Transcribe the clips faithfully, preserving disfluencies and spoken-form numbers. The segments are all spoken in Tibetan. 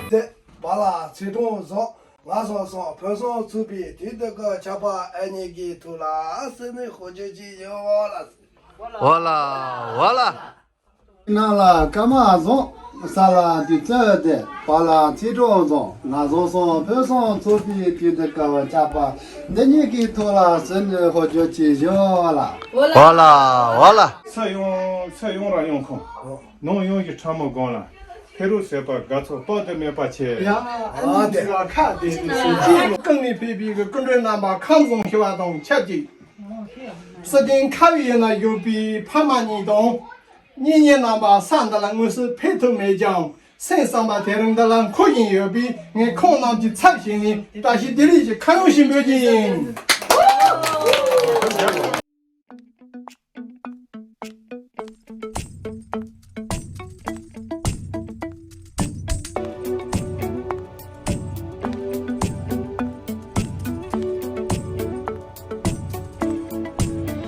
ཏེ། བ་ལ་ཚེ་གྲོང་རྫོང་། ང་སོང་སོང་བོད་སོང་ཚུགས་པའི་དུས་འདི་གི་ཆགས་པ་ཨ་མྱེས་ཀྱི་ཐུགས་ལ་སེམས་ནས་ཧོ་ཅོ་ཅི་ཡོད་ལ། འོ་ལ་འོ་ལ། ནང་ལ་ཀ་མ་བཟང་། ས་ལ་དུས་ཚོད་དེ། བ་ལ་ཚེ་གྲོང་བཟང་། ང་བཟང་སོང་བོད་སོང་ཚོགས་པའི་དུས་འདི་སྐབས་ཆགས་པ་འདི་ཉིད་ཀྱི་ཐོག་ལ་སེམས་ནས་ཧོ་ཅོ་ཅི་ཞུ་ལ། འོ་ལ་འོ་ལ། ཚེ་ཡོང་ཚེ་ཡོང་ར་ཡོང་ཁོང་། ནང་ཡོང་གི་ཁྲ་མོ་དགོང་ལ། ཕེ་རུ་ཟད་པ་དགའ་ཚོར་དཔག་ཏུ་མེད་པ་ཆེ། ཡ་ཨ་ནི་ཁ་དེ་ནི་སུ་ཅི་ཀུན་ནས་ཕེབས་པའི་གི་སྐུ་མགྲོན་རྣམ་པ་ཁམས་བཟང་ཞི་བ་དང་ཆབས་ཅིག་སྲིད་དོན་ཁ་བའི་ཡུལ་ན་བཞུགས་པའི་ཕ་མ་གཉིས་དང་། གཉེན་ཉེ་རྣམ་པ་ས་འདི་ལ་དངོས་སུ་ཕེབས་ཐུབ་མེད་ཀྱང་། སེམས་བསམ་པ་དེ་རིང་འདི་ལ་འཁོར་བཞིན་ཡོད་པས་ངས་ཁོང་རྣམས་ཀྱི་ཚབ་བྱས་ནས་བཀྲ་ཤིས་བདེ་ལེགས་ཀྱི་ཁ་ཡོང་ཞུ་འབོད་ཀྱི་ཡིན།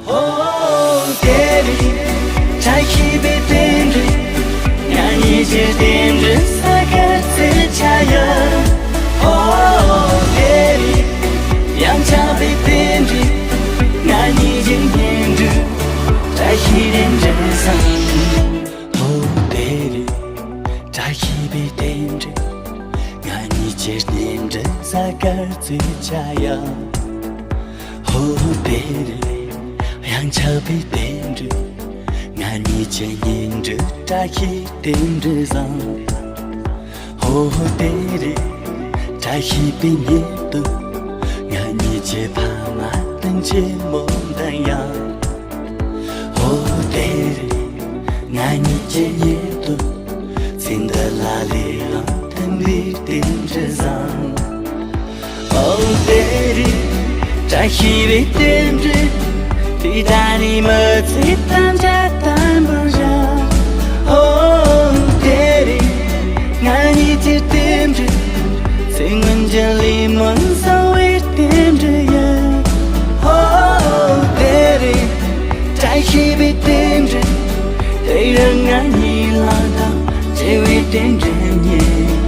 ཧོ་དེ་རིང་བཀྲ་ཤིས་པའི་རྟེན་འབྲེལ། ང་གཉིས་ཀྱི་རྟེན་འབྲེལ་ས་གར་རྩེ་ཆ་ཡ། ཧོ་དེ་རིང་ཡང་ཆགས་པའི་རྟེན་འབྲེལ། ང་གཉིས་ཀྱི་གཉེན་འབྲེལ་བཀྲ་ཤིས་རྟེན་འབྲེལ་བཟང་། ཧོ་དེ་རིང་བཀྲ་ཤིས་པའི་རྟེན་འབྲེལ། ང་གཉིས་ཀྱི་རྟེན་འབྲེལ་ས་གར་རྩེ་ཆ་ཡ། ཧོ་དེ་རིང་ཡང་ཆགས་པའི་རྟེན་འབྲེལ། ང་གཉིས་ཀྱི་གཉེན་འབྲེལ་བཀྲ་ཤིས་རྟེན་འབྲེལ་བཟང་། ཧོ་དེ་རིང་བཀྲ་ཤིས་པའི་ཉིན་དུ། ང་གཉིས་ཀྱི་ཕ་མ་བསྟན་ཆེན་མོ་འདི་ཡང་། ཧོ་དེ་རིང་ང་གཉིས་ཀྱི་ཉིན་དུ། ཚེ་འདི་ལ་ལས་རང་མཐུན་པའི་རྟེན་འབྲེལ་བཟང་། ཨོ་དེ་རིང་བཀྲ་ཤིས་པའི་རྟེན་འབྲེལ། དེ་ད་ནི་མི་ཚེ་ཐམས་ཅད་དམ་པོར་བཞག་ཨོ་དེ་རིང་ང་གཉིས་ཀྱི་རྟེན་འབྲེལ། ཚེ་སྔོན་གྱི་ལས་སྨོན་གསང་བའི་རྟེན་འབྲེལ་ཡིན། ཨོ་དེ་རིང་བཀྲ་ཤིས་པའི་རྟེན་འབྲེལ། དེ་ཡང་ང་གཉིས་ལ་དང་བྲལ་བའི་རྟེན་འབྲེལ་ཉིད།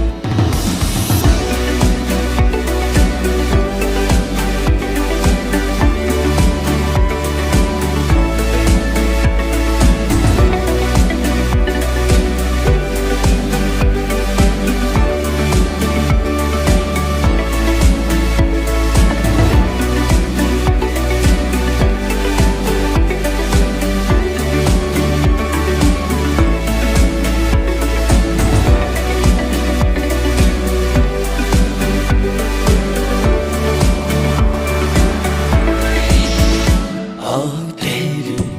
ཨོ་དེ་རིང་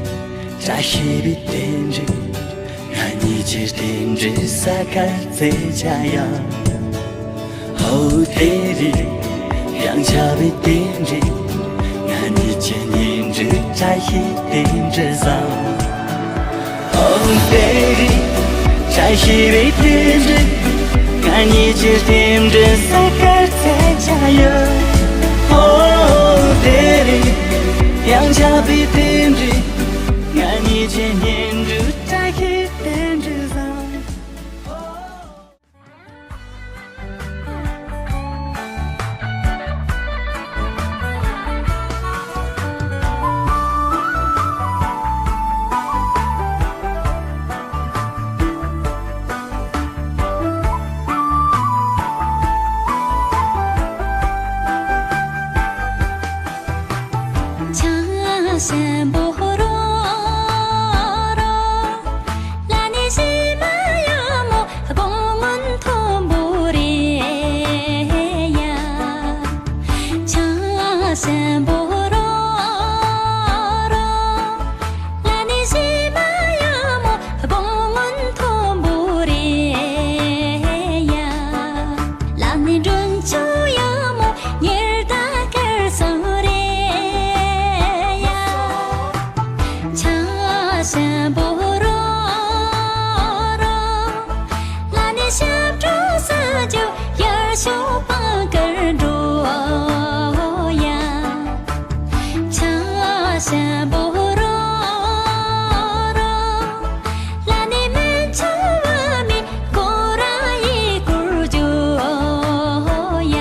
བཀྲ་ཤིས་པའི་རྟེན་འབྲེལ། ང་གཉིས་ཀྱི་རྟེན་འབྲེལ་ས་གར་རྩེ་ཆ་ཡ། ཧོ་དེ་རིང་ཡང་ཆགས་པའི་རྟེན་འབྲེལ། ང་གཉིས་ཀྱི་གཉེན་འབྲེལ་བཀྲ་ཤིས་རྟེན་འབྲེལ་བཟང་། ཨོ་དེ་རིང་བཀྲ་ཤིས་པའི་རྟེན་འབྲེལ། ང་གཉིས་ཀྱི་རྟེན་འབྲེལ་ས་གར་རྩེ་ཆ་ཡ། ཨོ་དེ་རིང་ཡང་ཆགས་པའི་རྟེན་འབྲེལ། ང་གཉིས་ཀྱི་གཉེན་འབྲེལ་བཀྲ་ཤིས་རྟེན་འབྲེལ་བཟང་། ཆེན་པོ་རོ་རོ། ལ་ནི་ཞི་མ་ཡ་མོ་དགོང་སྔོན་མཐོན་པོ་རེད་ཡ། ཆང་ཞན་པོ་རོ་རོ། ལ་ནི་ཞི་མ་ཡ་མོ་དགོང་སྔོན་མཐོན་པོ་རེད་ཡ། ལ་ནི་མགྲོན་ཆུ་ཡ་མོ་ཉེར་ད་ཁར་སང་རེད་ཡ། ཆང་ཞན་པོ་རོ་རོ། ལ་ནི་ཞབས་བྲོ་ས་ཇོ་ཡར་ཤོག་པང་དཀར་འགྲོ་ཡ། ཆང་ཞན་པོ་རོ་རོ། ལ་ནི་མན་ཆུ་བ་མི་ཀོ་ར་ཡི་ཀུར་ཇོ་ཡ།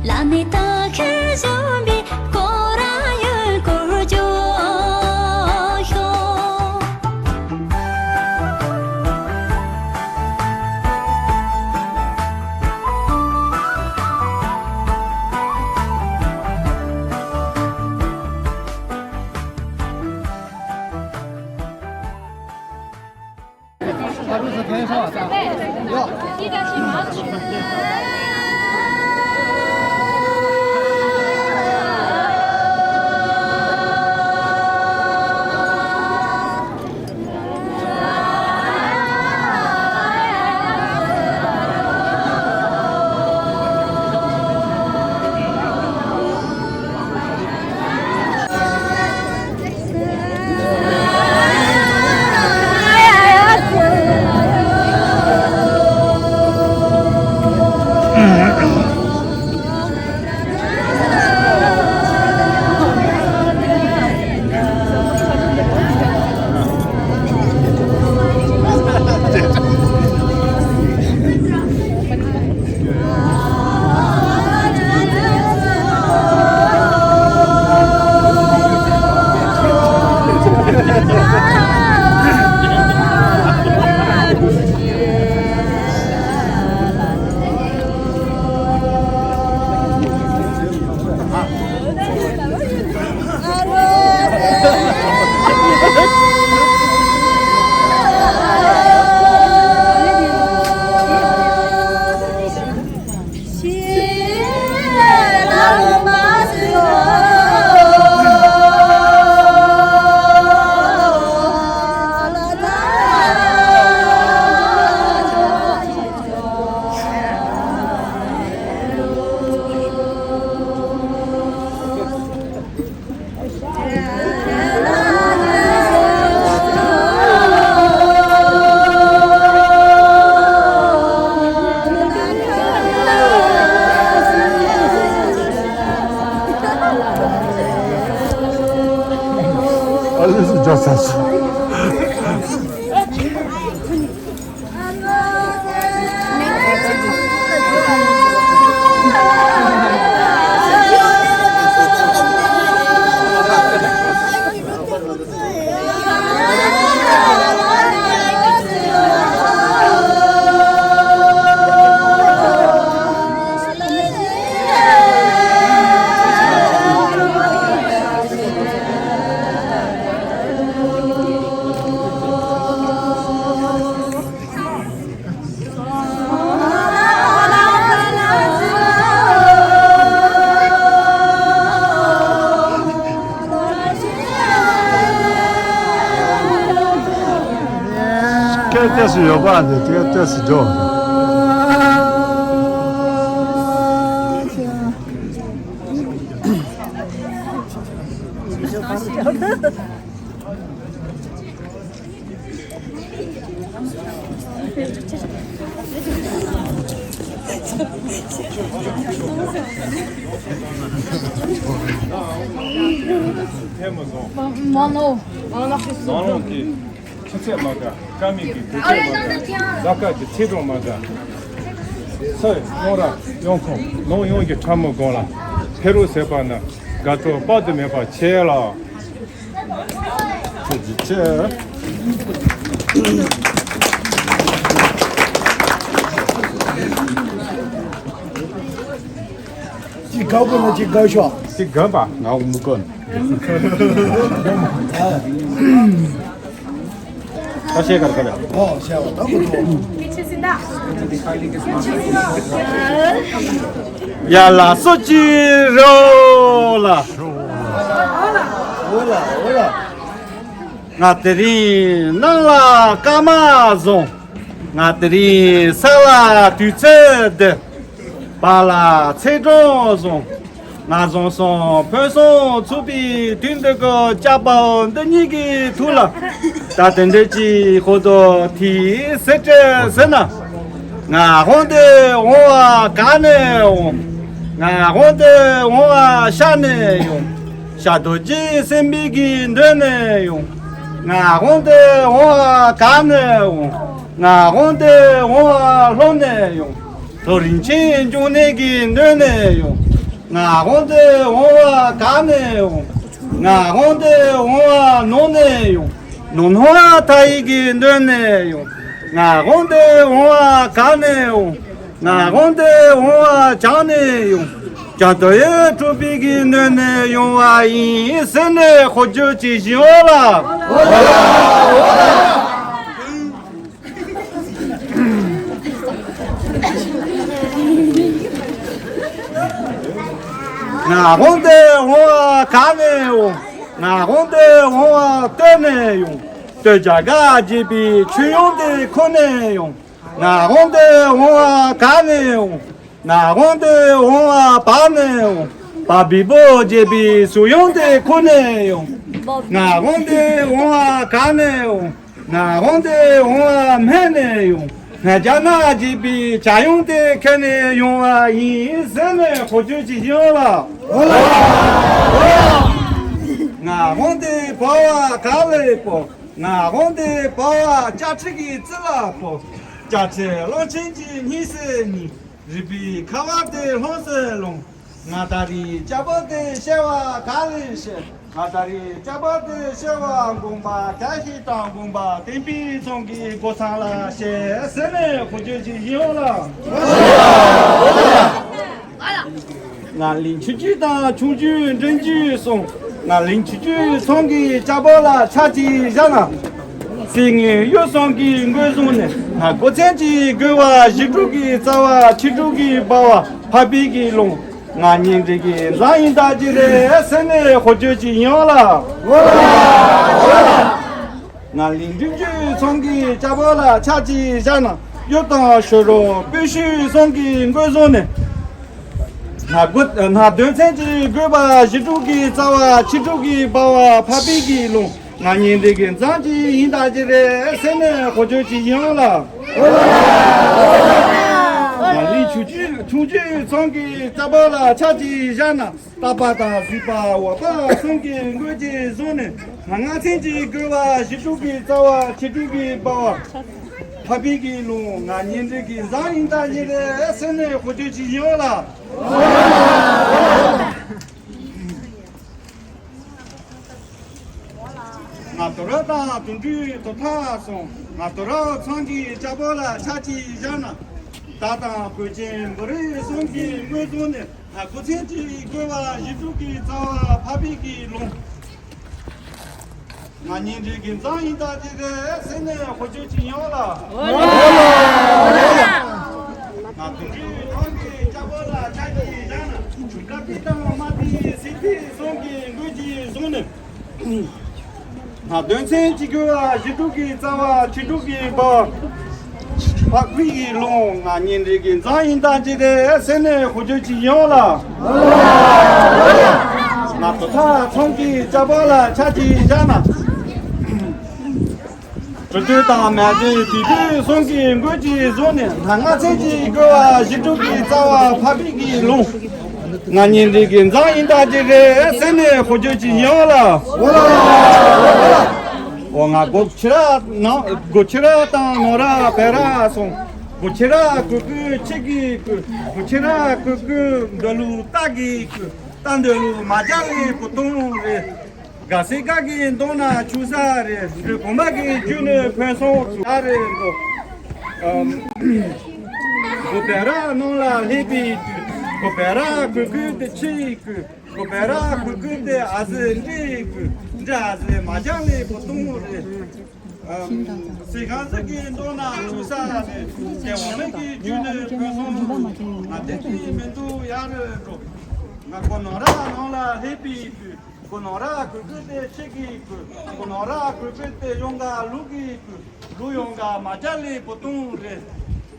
ལ་ནི་ད་ཁེར་ཇོ་མི་ཀོ་ར་ཡོད་ཀུར་ཇོ་ཤོག། ཨ་ལེ་སུ་འཇོག་ཚར་སོང་། སྐད་ཏོག་ཙམ་ཡོད་པ་འདི་སྐད་ཏོག་ཙམ་འགྲོ། མ་ནོ། མ་ནོ་གི་ཆུ་ཚད་མ་དགའ། ཀ་མི་གི་དུས་ཚོད་མ་དགའ། ཟ་ཁ་གི་ཚིག་གྲོགས་མ་དགའ། ཚོས་ཡོང་ར་ཡོང་ཁོང་ནོ་ཡོང་གི་ཁྲ་མོ་དགོང་ལ་ཕེ་རུ་ཟེར་པ་ན་དགའ་སྤྲོ་དཔག་ཏུ་མེད་པ་ཆེ་ལ། ཐུགས་རྗེ་ཆེ། དགའ་དགོས་ན་ཅིག་དགའ་ཤོག་དེ་དགའ་པ་ང་འུ་མི་དགོས། ད་བཤད་གར་ག་ལ། ཨོ་བཤད་པ་ད་གོ་ཐོག་ཡ་ལ་སོ་ཅི་རོ་ལ། འོ་ལ་འོ་ལ། ང་དེ་རིང་ནང་ལ་སྐར་མ་བཟུང་། ང་དེ་རིང་ས་ལ་དུས་ཚོད་འདི། བར་ལ་ཚེས་གྲངས་བཟུང་། ང་བཟང་སོང་ཕོ་སོང་ཚུགས་པའི་དུས་འདི་གི་སྐྱ་བོ་འདི་གཉིས་ཀྱི་ཐུགས་ལ། ད་དེ་འདྲ་ཅིག་ཧོ་དོ་ཐི་ཟེར་བྲལ་ཟེར་ན། ང་དབང་དུ་འོང་བ་ག་ནས་འོང་། ང་དབང་དུ་འོང་བ་ཤར་ནས་ཡོང་། ཤར་རྡོ་རྗེ་སེམས་དཔའི་གི་མདུན་ནས་ཡོང་། ང་དབང་དུ་འོང་བ་ག་ནས་འོང་། ང་དབང་དུ་འོང་བ་ལྷོ་ནས་ཡོང་། ལྷོ་རིན་ཆེན་འབྱུང་གནས་ཀྱི་མདུན་ནས་ཡོང་། ང་དབང་དུ་འོང་བ་ག་ནས་འོང་། ང་དབང་དུ་འོང་བ་ནང་ནས་ཡོང་། ནང་ནོར་བ་མཐའ་ཡས་ཀྱི་མདུན་ནས་ཡོང་། ང་དབང་དུ་འོང་བ་ག་ནས་འོང་། ང་དབང་དུ་འོང་བ་བྱང་ནས་ཡོང་། བྱང་དུ་ཡོད་གྲུབ་པའི་གི་མདུན་ནས་ཡོང་བ་ཡིན་ཟེར་ནས་ཧོ་ཅོ་ཅིག་བཞིན་འོ་ལ། ང་དབང་དུ་འོང་བ་ག་ནས་འོང་། ང་དབང་དུ་འོང་བ་སྟོད་ནས་ཡོང་། སྟོད་རྒྱ་གར་རྒྱལ་པོའི་ཆོས་དབྱིངས་དེ་ཁོ་ནས་ཡོང་། ང་དབང་དུ་འོང་བ་ག་ནས་འོང་། ང་དབང་དུ་འོང་བ་བར་ནས་འོང་། བར་བི་བོ་རྒྱལ་པོའི་སྲོག་དབྱངས་དེ་ཁོ་ནས་ཡོང་། ང་དབང་དུ་འོང་བ་ག་ནས་འོང་། ང་དབང་དུ་འོང་བ་སྨད་ནས་ཡོང་། སྨད་རྒྱ་ནག་རྒྱལ་པོའི་བྱ་ཡུམ་དེ་ཁྱེར་ནས་ཡོང་བ་ཡིན་ཟེར་ནས་ཧོ་ཅོ་ཅིག་བཞིན་འོ་ལ། ང་དབང་དུ་བབས་པ་ག་ལ་བབས། ང་དབང་དུ་བབས་པ་སྐྱ་ཁྲི་གི་རྩེ་ལ་བབས། སྐྱ་ཁྲི་གླང་ཆེན་གྱི་སྙིང་སེ་སྙིང་། རིག་པའི་ཁ་བ་དེ་ལྷུང་སེ་ལྷུང་། ང་ད་རེས་སྐྱ་བོ་དེ་ཤེས་པ་ག་ལས་ཤེས། ང་ད་རེས་སྐྱ་བོ་དེ་ཤེས་པ་དགོངས་པ་ག་ཞིག་དང་དགོངས་པ་བསྟན་པའི་ཚོང་གི་སྒོ་ཚང་ལ་ཤེས་ཟེར་ནས་ཧོ་ཅོ་ཅིག་བཞིན་འོ་ལ། ང་གླིང་ཆུང་ཆུང་དང་ཆུང་ཆུང་འབྲིང་ཆུང་གསུམ། ང་གླིང་ཆུང་ཆུང་ཚང་གི་སྐྱ་བོ་ལ་ཆ་གཅིག་བཞག་ན། སྲིད་ངན་གཡུལ་གསུམ་གྱི་མགོན་བཟུང་ནས། ང་མགོ་ཚན་གྱི་རྒོལ་བ་ཞི་ཕྲུག་གི་རྩ་བ་ཆོས་དྲུག་གི་འབར་བ་འཕགས་པའི་གི་ལུང་། ང་གཉེན་སྒྲིག་གི་འཛམ་གླིང་དག་ཅིག་རེད་ཟེར་ནས་ཧོ་ཅོ་ཅིག་ཡིན་འོ་ལ། ང་གླིང་འབྲིང་ཆུང་ཚང་གི་སྐྱ་བོ་ལ་ཆ་གཅིག་བཞག་ན། གཡུ་དང་ཤུ་རོ་སྤོས་ཤུལ་གསུམ་གྱི་མགོན་བཟུང་ནས། ང་དགོ་ང་དོན་ཚན་གྱི་རྒོལ་བ་ཞི་ཕྲུག་གི་རྩ་བ་ཆོས་དྲུག་གི་འབར་བ་འཕགས་པའི་གི་ལུང་། ང་གཉེན་སྒྲིག་གི་འཛམ་གྱི་ཡིན་དག་ཅིག་རེད་ཟེར་ནས་ཧོ་ཅོ་ཅིག་ཡིན་འོ་ལ། ང་གླིང་ཆུང་ཆུང་ཆུང་ཆུང་ཚང་གི་སྐྱ་བོ་ལ་ཆ་གཅིག་བཞག་ན། སྟག་པ་དང་གཟིག་པ་འོ་ཕག་གསུམ་གྱི་མགོ་གཅིག་བཟུང་ནས། ང་ལྔ་ཚན་གྱི་རྒོལ་བ་ཞི་ཕྲུག་གི་རྩ་བ་ཆོས་དྲུག་གི་འབར་བ་འཕགས་པའི་གི་ལུང་། ང་གཉེན་སྒྲིག་གི་འཛམ་གླིང་དག་ཅིག་རེད་ཟེར་ནས་ཧོ་ཅོ་ཅིག་ཡིན་འོ་ལ། ང་དོ་ར་དང་དོན་གྲུབ་དོ་ཐག་སོང་། ང་དོ་ར་ཚང་གི་སྐྱ་བོ་ལ་ཆ་གཅིག་བཞག་ན། སྟག་དང་གོས་ཆེན་འབུ་རི་གསུམ་གྱི་མགོ་བཟུང་ནས། ང་མགོ་ཚན་གྱི་རྒོལ་བ་ཞི་ཕྲུག་གི་རྩ་བ་འཕགས་པའི་གི་ལུང་། ང་གཉེན་སྒྲིག་གི་འཛམ་གླིང་དག་ཅིག་རེད་ཟེར་ནས་ཧོ་ཅོ་ཅིག་ཡིན་འོ་ལ། ང་དོན་གྲུབ་ཚང་གི་སྐྱ་བོ་ལ་ཆ་གཅིག་བཞག་ན། བཀྲ་ཤིས་དང་མ་ཏི་སི་ཏི་གསུམ་གྱི་མགོ་གཅིག་བཟུང་ནས། ང་དོན་ཚན་གཅིག་རྒོལ་བ་ཞི་ཕྲུག་གི་རྩ་བ་ཆོས་དྲུག་གི་འབར་བ་འཕགས་པའི་གི་ལུང་། ང་གཉེན་སྒྲིག་གི་འཛམ་གླིང་དག་ཅིག་རེད་ཟེར་ནས་ཧོ་ཅོ་ཅིག་ཡིན་འོ་ལ། ང་དོ་ཐག་ཚང་གི་སྐྱ་བོ་ལ་ཆ་གཅིག་བཞག་ན། གྲུབ་དོན་དང་མ་བདེན་དེ་དུས་གསུམ་གྱི་མགོ་གཅིག་བཟུང་ནས། ང་ལྔ་ཚན་གྱི་རྒོལ་བ་ཞི་ཕྲུག་གི་རྩ་བ་འཕགས་པའི་གི་ལུང་། ང་གཉེན་སྒྲིག་གི་འཛམ་གླིང་དག་ཅིག་རེད་ཟེར་ནས་ཧོ་ཅོ་ཅིག་ཡིན་འོ་ལ། འོ་ང་སྒོ་ཕྱི་ར་ནང་སྒོ་ཕྱི་ར་དང་ནང་ར་བེ་ར་སོང་། སྒོ་ཕྱི་ར་ཀུ་ཀུ་ཁྱི་གི་ཀུ། སྒོ་ཕྱི་ར་ཀུ་ཀུ་འདོད་ལུག་སྟག་གི་ཀུ། སྟག་འདོད་ལུག་མ་རྒྱག་ལས་བུ་སྟོང་རེད། དགའ་སའི་སྒ་གི་མདོག་ན་ཆུ་ས་རེད། འབྲི་གོང་མ་གི་རྒྱུད་ནི་ཕན་སོང་ཚུ་ཨ་རེད་འགྲོ། ཨམ། སྒོ་བེ་ར་ནང་ལ་སླེབས་པའི་དུས། གོ་བེ་ར་གོས་གོས་ཏེ་ཆི་གོས། གོ་བེ་ར་གོས་གོས་ཏེ་ཨ་ཟི་འདྲི་གོས། འདྲི་ཨ་ཟི་མ་ཅང་ལི་པོ་ཏུང་རེ། སི་ཁང་ཟི་གི་མདོ་ན་ཆུ་ས་རེ། དེ་འོ་མེ་གི་རྒྱུད་ནི་ཕུན་སུམ། ང་དེ་གི་མི་འདུག་ཡ་རེ་འགྲོ། ང་གོ་ནོ་ར་ནང་ལ་ལྷེ་པི་གོས། གོ་ནོ་ར་གོས་གོས་ཏེ་ཆི་གི་གོས། གོ་ནོ་ར་གོས་གོས་ཏེ་ཡོང་ག་ལུག་གི་གོས། ལུག་ཡོང་ག་མ་ཅ་ལི་པོ་ཏུང་རེ།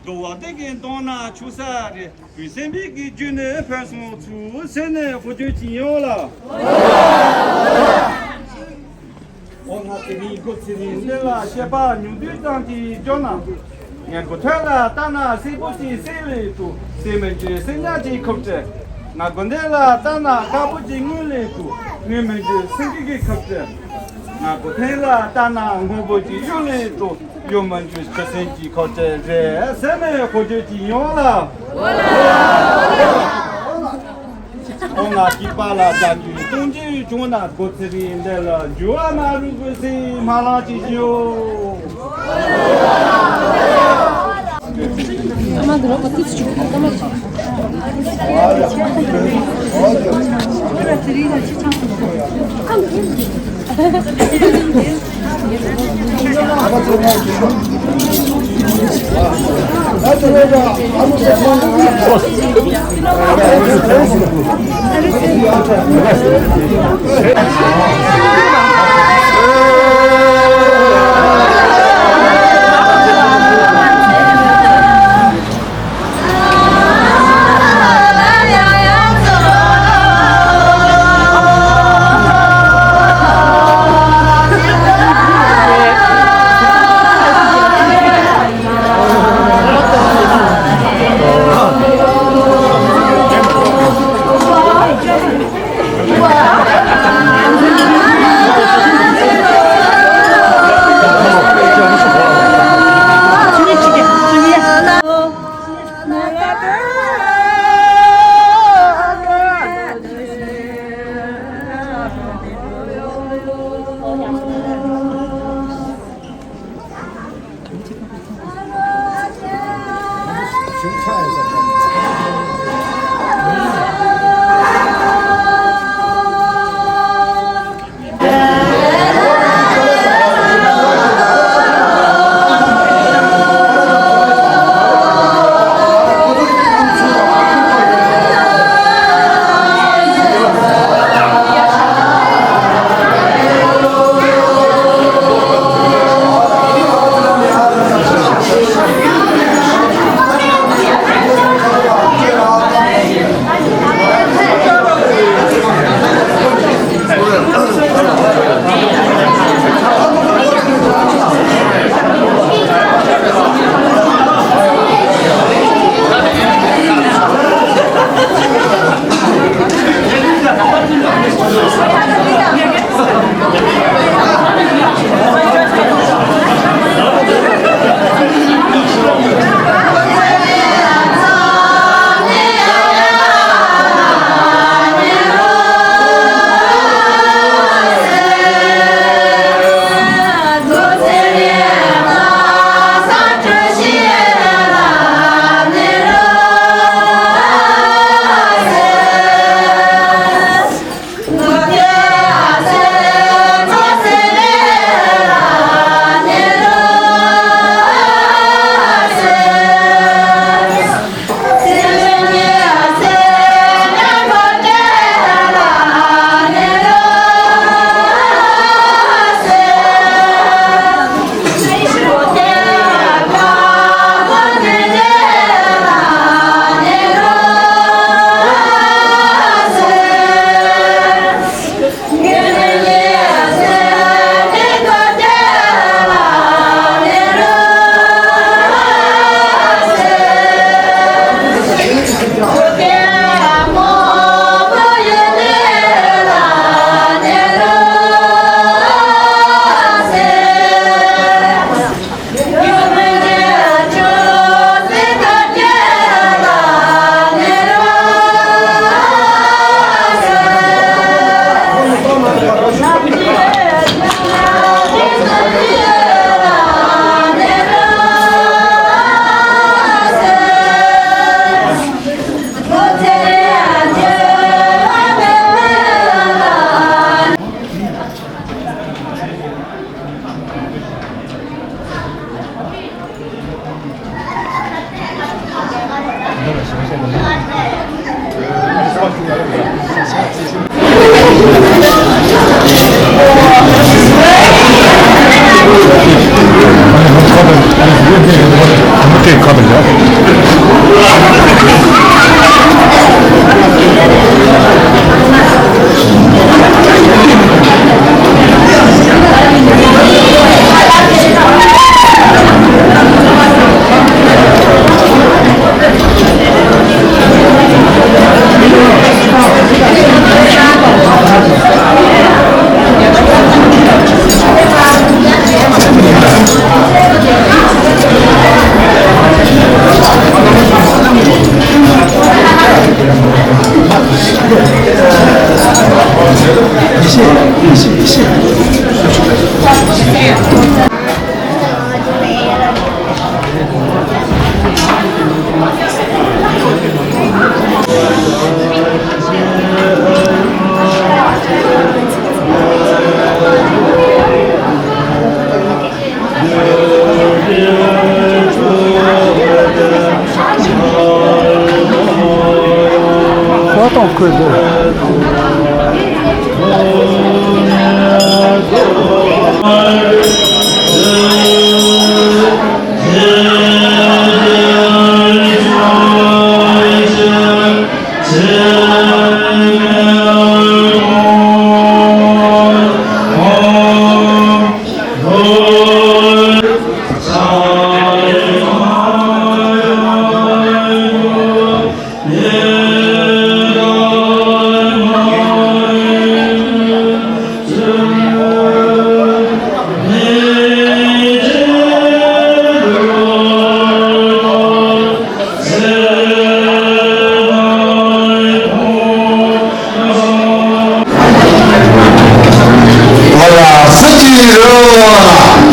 འགྲོ་བ་དེ་གི་མདོ་ན་ཆུ་ས་རེ། བུ་སེམས་པའི་གི་རྒྱུད་ནི་ཕན་སོང་ཚུལ་ཟེར་ནས་ཧོ་ཅོ་ཅི་ཡོང་ལ། ཨོ་ང་དེ་རིང་གོ་ཚེ་རིང་འདི་ལ་བཤད་པ་ཉུང་དུས་ཙམ་གྱིས་འཇོག་ན། ངས་གོ་ཐོས་ལ་ལྟ་ན་སེར་པོ་ཅིག་སེར་ལས་དུ་སེར་མི་འཇུ་སེར་ཉག་ཅིག་ཁུབ་ཅེ། ང་གོ་འདི་ལ་ལྟ་ན་དཀར་པོ་ཅིག་དངུལ་ལས་དུ་དངུལ་མི་འཇུ་སེར་གི་གི་ཁུབ་ཅེ། ང་གོ་ཐོས་ལ་ལྟ་ན་སྔོན་པོ་ཅིག་གཡུ་ལས་དུ་གཡུ་མི་འཇུ་ཆུ་སེར་གྱི་ཁུབ་ཅེ་རེད་ཟེར་ནས་ཧོ་ཅོ་ཅི་ཡོང་ལ། ཁོང་ང་སྐྱིད་པ་ལ་བྱ་རྒྱུ་སྟོང་རྒྱུ་བྱུང་ན་གོ་ཚེ་རིང་འདི་ལ་འགྱུར་བ་མ་རུ་དགོས་སེ་མ་ལང་ཅི་ཞུ།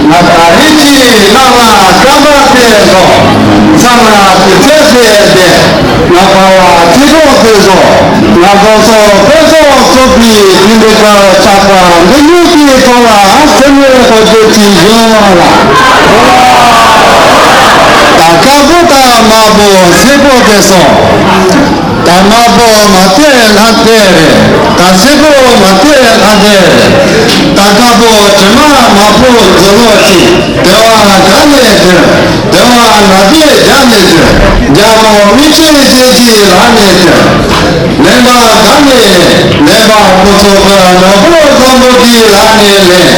ང་ད་རེས་ཀྱི་བླ་མ་བཀའ་འབངས་དེ་ཚོ་ཚང་མ་དུས་ཚོད་ཟེར་ཏེ་ང་བ་བ་ཚེ་གོང་དེ་ཚོ་ང་ཚོ་ཚོ་དཔེ་ཚོགས་ཚོགས་པའི་དེ་འདྲའི་སྐབས་ཆགས་པ་འདི་ཉིད་ཀྱི་ཐོག་ལ་སེམས་ནས་གོ་ཚོད་ཅིག་ཡོང་ལ། ད་དཀར་པོ་དང་དམར་པོ་སེར་པོ་དེ་ཚོ། ད་དམར་པོ་མ་བལྟས་ང་བལྟས་རེད། ད་སེར་པོ་མ་བལྟས་ང་བལྟས་རེད། ད་དཀར་པོ་དྲི་མ་མ་ཕོག་འཛོལ་ལོ་ཅིག་དེ་བ་ག་ནས་བྱོན། དེ་བ་ང་བལྟས་རྒྱ་ནས་བྱོན། རྒྱ་མོ་མིག་ཆུའི་རྗེས་ཀྱི་ལག་ནས་བྱོན། ལེན་པ་ག་ནས་ལེན། ལེན་པ་ཕུན་ཚོགས་ཀྱི་ནོར་བུ་བཟང་པོ་གི་ལག་ནས་ལེན།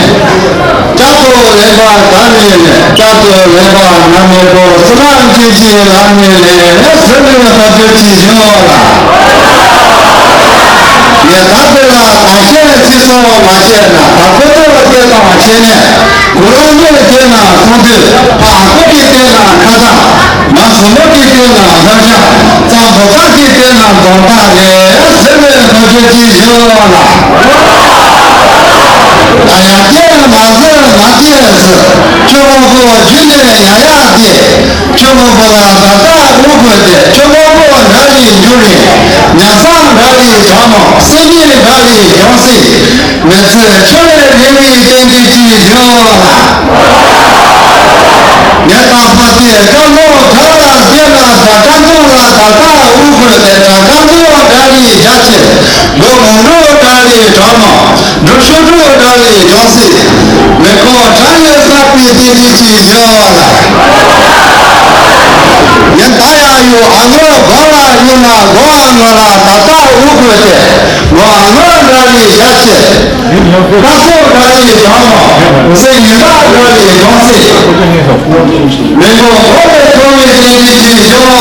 བསྐྱར་དུ་ལེན་པ་ག་ནས་ལེན། བསྐྱར་དུ་ལེན་པ་ནམ་མེད་པོ་བསོད་ནམས་ཅན་གྱི་ལག་ནས་ལེན་ཟེར་བའི་བཀའ་དྲིན་ཅིག་ཡོད་ལ། ངས་ད་དེ་ལ་ད་ཁྱེད་ཚིག་གསུང་མ་བཤད་ན་ད་ཁོ་ཚོ་སྐད་དང་ཁྱེད་ནས་གུ་རུ་གཉིས་དེ་ན་གསུང་དུས་ཕ་ཁོ་གི་དེ་ན་ཁ་ཐག་མ་བཟང་མོ་གི་དེ་ན་ལྷ་ཆགས། གཙང་པོ་ཁ་གི་དེ་ན་རྫོང་ཐག་རེད་ཟེར་བའི་བཀའ་དྲིན་ཅིག་ཡོད་ལ། ད་ཡང་སྐད་མ་ཟེར་མ་སྐད་ཟེར། ཆོས་མང་པོ་བརྒྱུད་ནས་ཡ་ཡ་དེ། ཆོས་མང་པོ་ལ་ད་ལྟ་དབུ་དགོས་ཏེ། ཆོས་མང་པོ་འདྲ་ལས་འགྱུར་རེད། ཉམས་སང་འདྲ་ལས་གྲག་མོ། སེམས་ཉིད་འདྲ་ལས་འབྱུང་སྲིད། མི་ཚེ་ཆོས་ལས་རིང་བའི་རྟེན་འབྲེལ་ཅིག་ཡོད་ལ། ངས་དང་པོ་དེ་དཀར་མོ་དགྲ་ལ་བསྟེན་ན་ད་དཀར་མོ་ལ་ད་ལྟ་དབུ་དགོས་ཏེ། དགྲ་དཀར་མོ་འདྲ་ལས་རྒྱ་ཆེ། མགོ་མོ་འགྲོ་འདྲ་ལས་གྲག་མོ། འགྲོ་ཆུ་འགྲོ་འདྲ་ལས་འབྱུང་སྲིད། མི་ཁོ་དགྲ་ཡི་བསགས་པའི་རྟེན་འབྲེལ་ཅིག་ཡོད་ལ། ངས་ད་ཡང་ཡུལ་ཨ་ངོས་སྒོ་ལ་ཡུལ་ན་སྒོ་ཨ་ངོས་ལ་ད་ལྟ་དབུ་དགོས་ཏེ། སྒོ་ཨ་ངོས་འདྲ་ལས་རྒྱ་ཆེ། ཁ་སོགས་འདྲ་ལས་གྲག་མོ། ཚེ་ཡི་དྭགས་འདྲ་ལས་འབྱུང་སྲིད། མི་མགོ་འོག་ཏུ་འཁོར་བའི་རྟེན་འབྲེལ་ཅིག་ཡོད་ལ།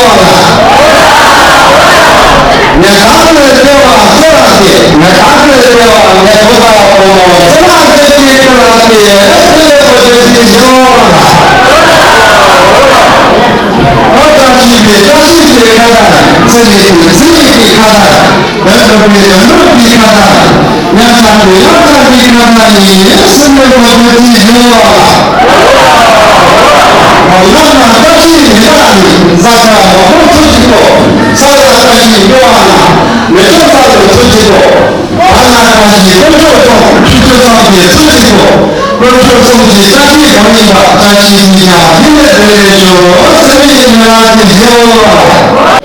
ངས་བདག་གི་ལྟེ་བ་གསོལ་བ་འདེབས། ངས་བདག་གི་ལྟེ་བ་ངས་བུ་དང་བུ་མོ་བསོད་ནམས་ཅན་གྱི་ཕུལ་བ་སྟེ། ཟེར་བའི་བཀའ་དྲིན་ཅིག་ཡོད་ལ། བཀའ་དྲིན་པའི་བཀྲ་ཤིས་ཀྱི་ཁ་དར། ཚེ་རིང་པོའི་ཚེ་རིང་གི་ཁ་དར། བོད་ལུགས་པའི་བོད་ལུགས་ཀྱི་ཁ་དར། ཉམ་ཆག་པའི་ཡང་དག་པའི་ཁ་དར་ཡིན་ཟེར་བའི་བཀའ་དྲིན་ཅིག་ཡོད་ལ། བླ་མ་བཀྲ་ཤིས་མི་ལ་ནི་ས་ཆ་མ་འོངས་ཚུལ་གཅིག་པོ། ས་ལ་བཀྲ་ཤིས་སྨེ་བ་ན་མེ་ཏོག་ས་རུ་ཚུལ་གཅིག་པོ། བར་ན་བཀྲ་ཤིས་དཀོན་མཆོག་གསུམ་ཆོས་སྐྱོང་གི་ཚུལ་གཅིག་པོ། དཀོན་མཆོག་གསུམ་གྱི་བཀྲ་ཤིས་གང་ཡིན་པ། བཀྲ་ཤིས་ཤིང་རྟ་ཕུན་ལས་བུད་ལས་བྱུང་ཟེར་བའི་མི་ལ་ནི་ཡོད་ལ།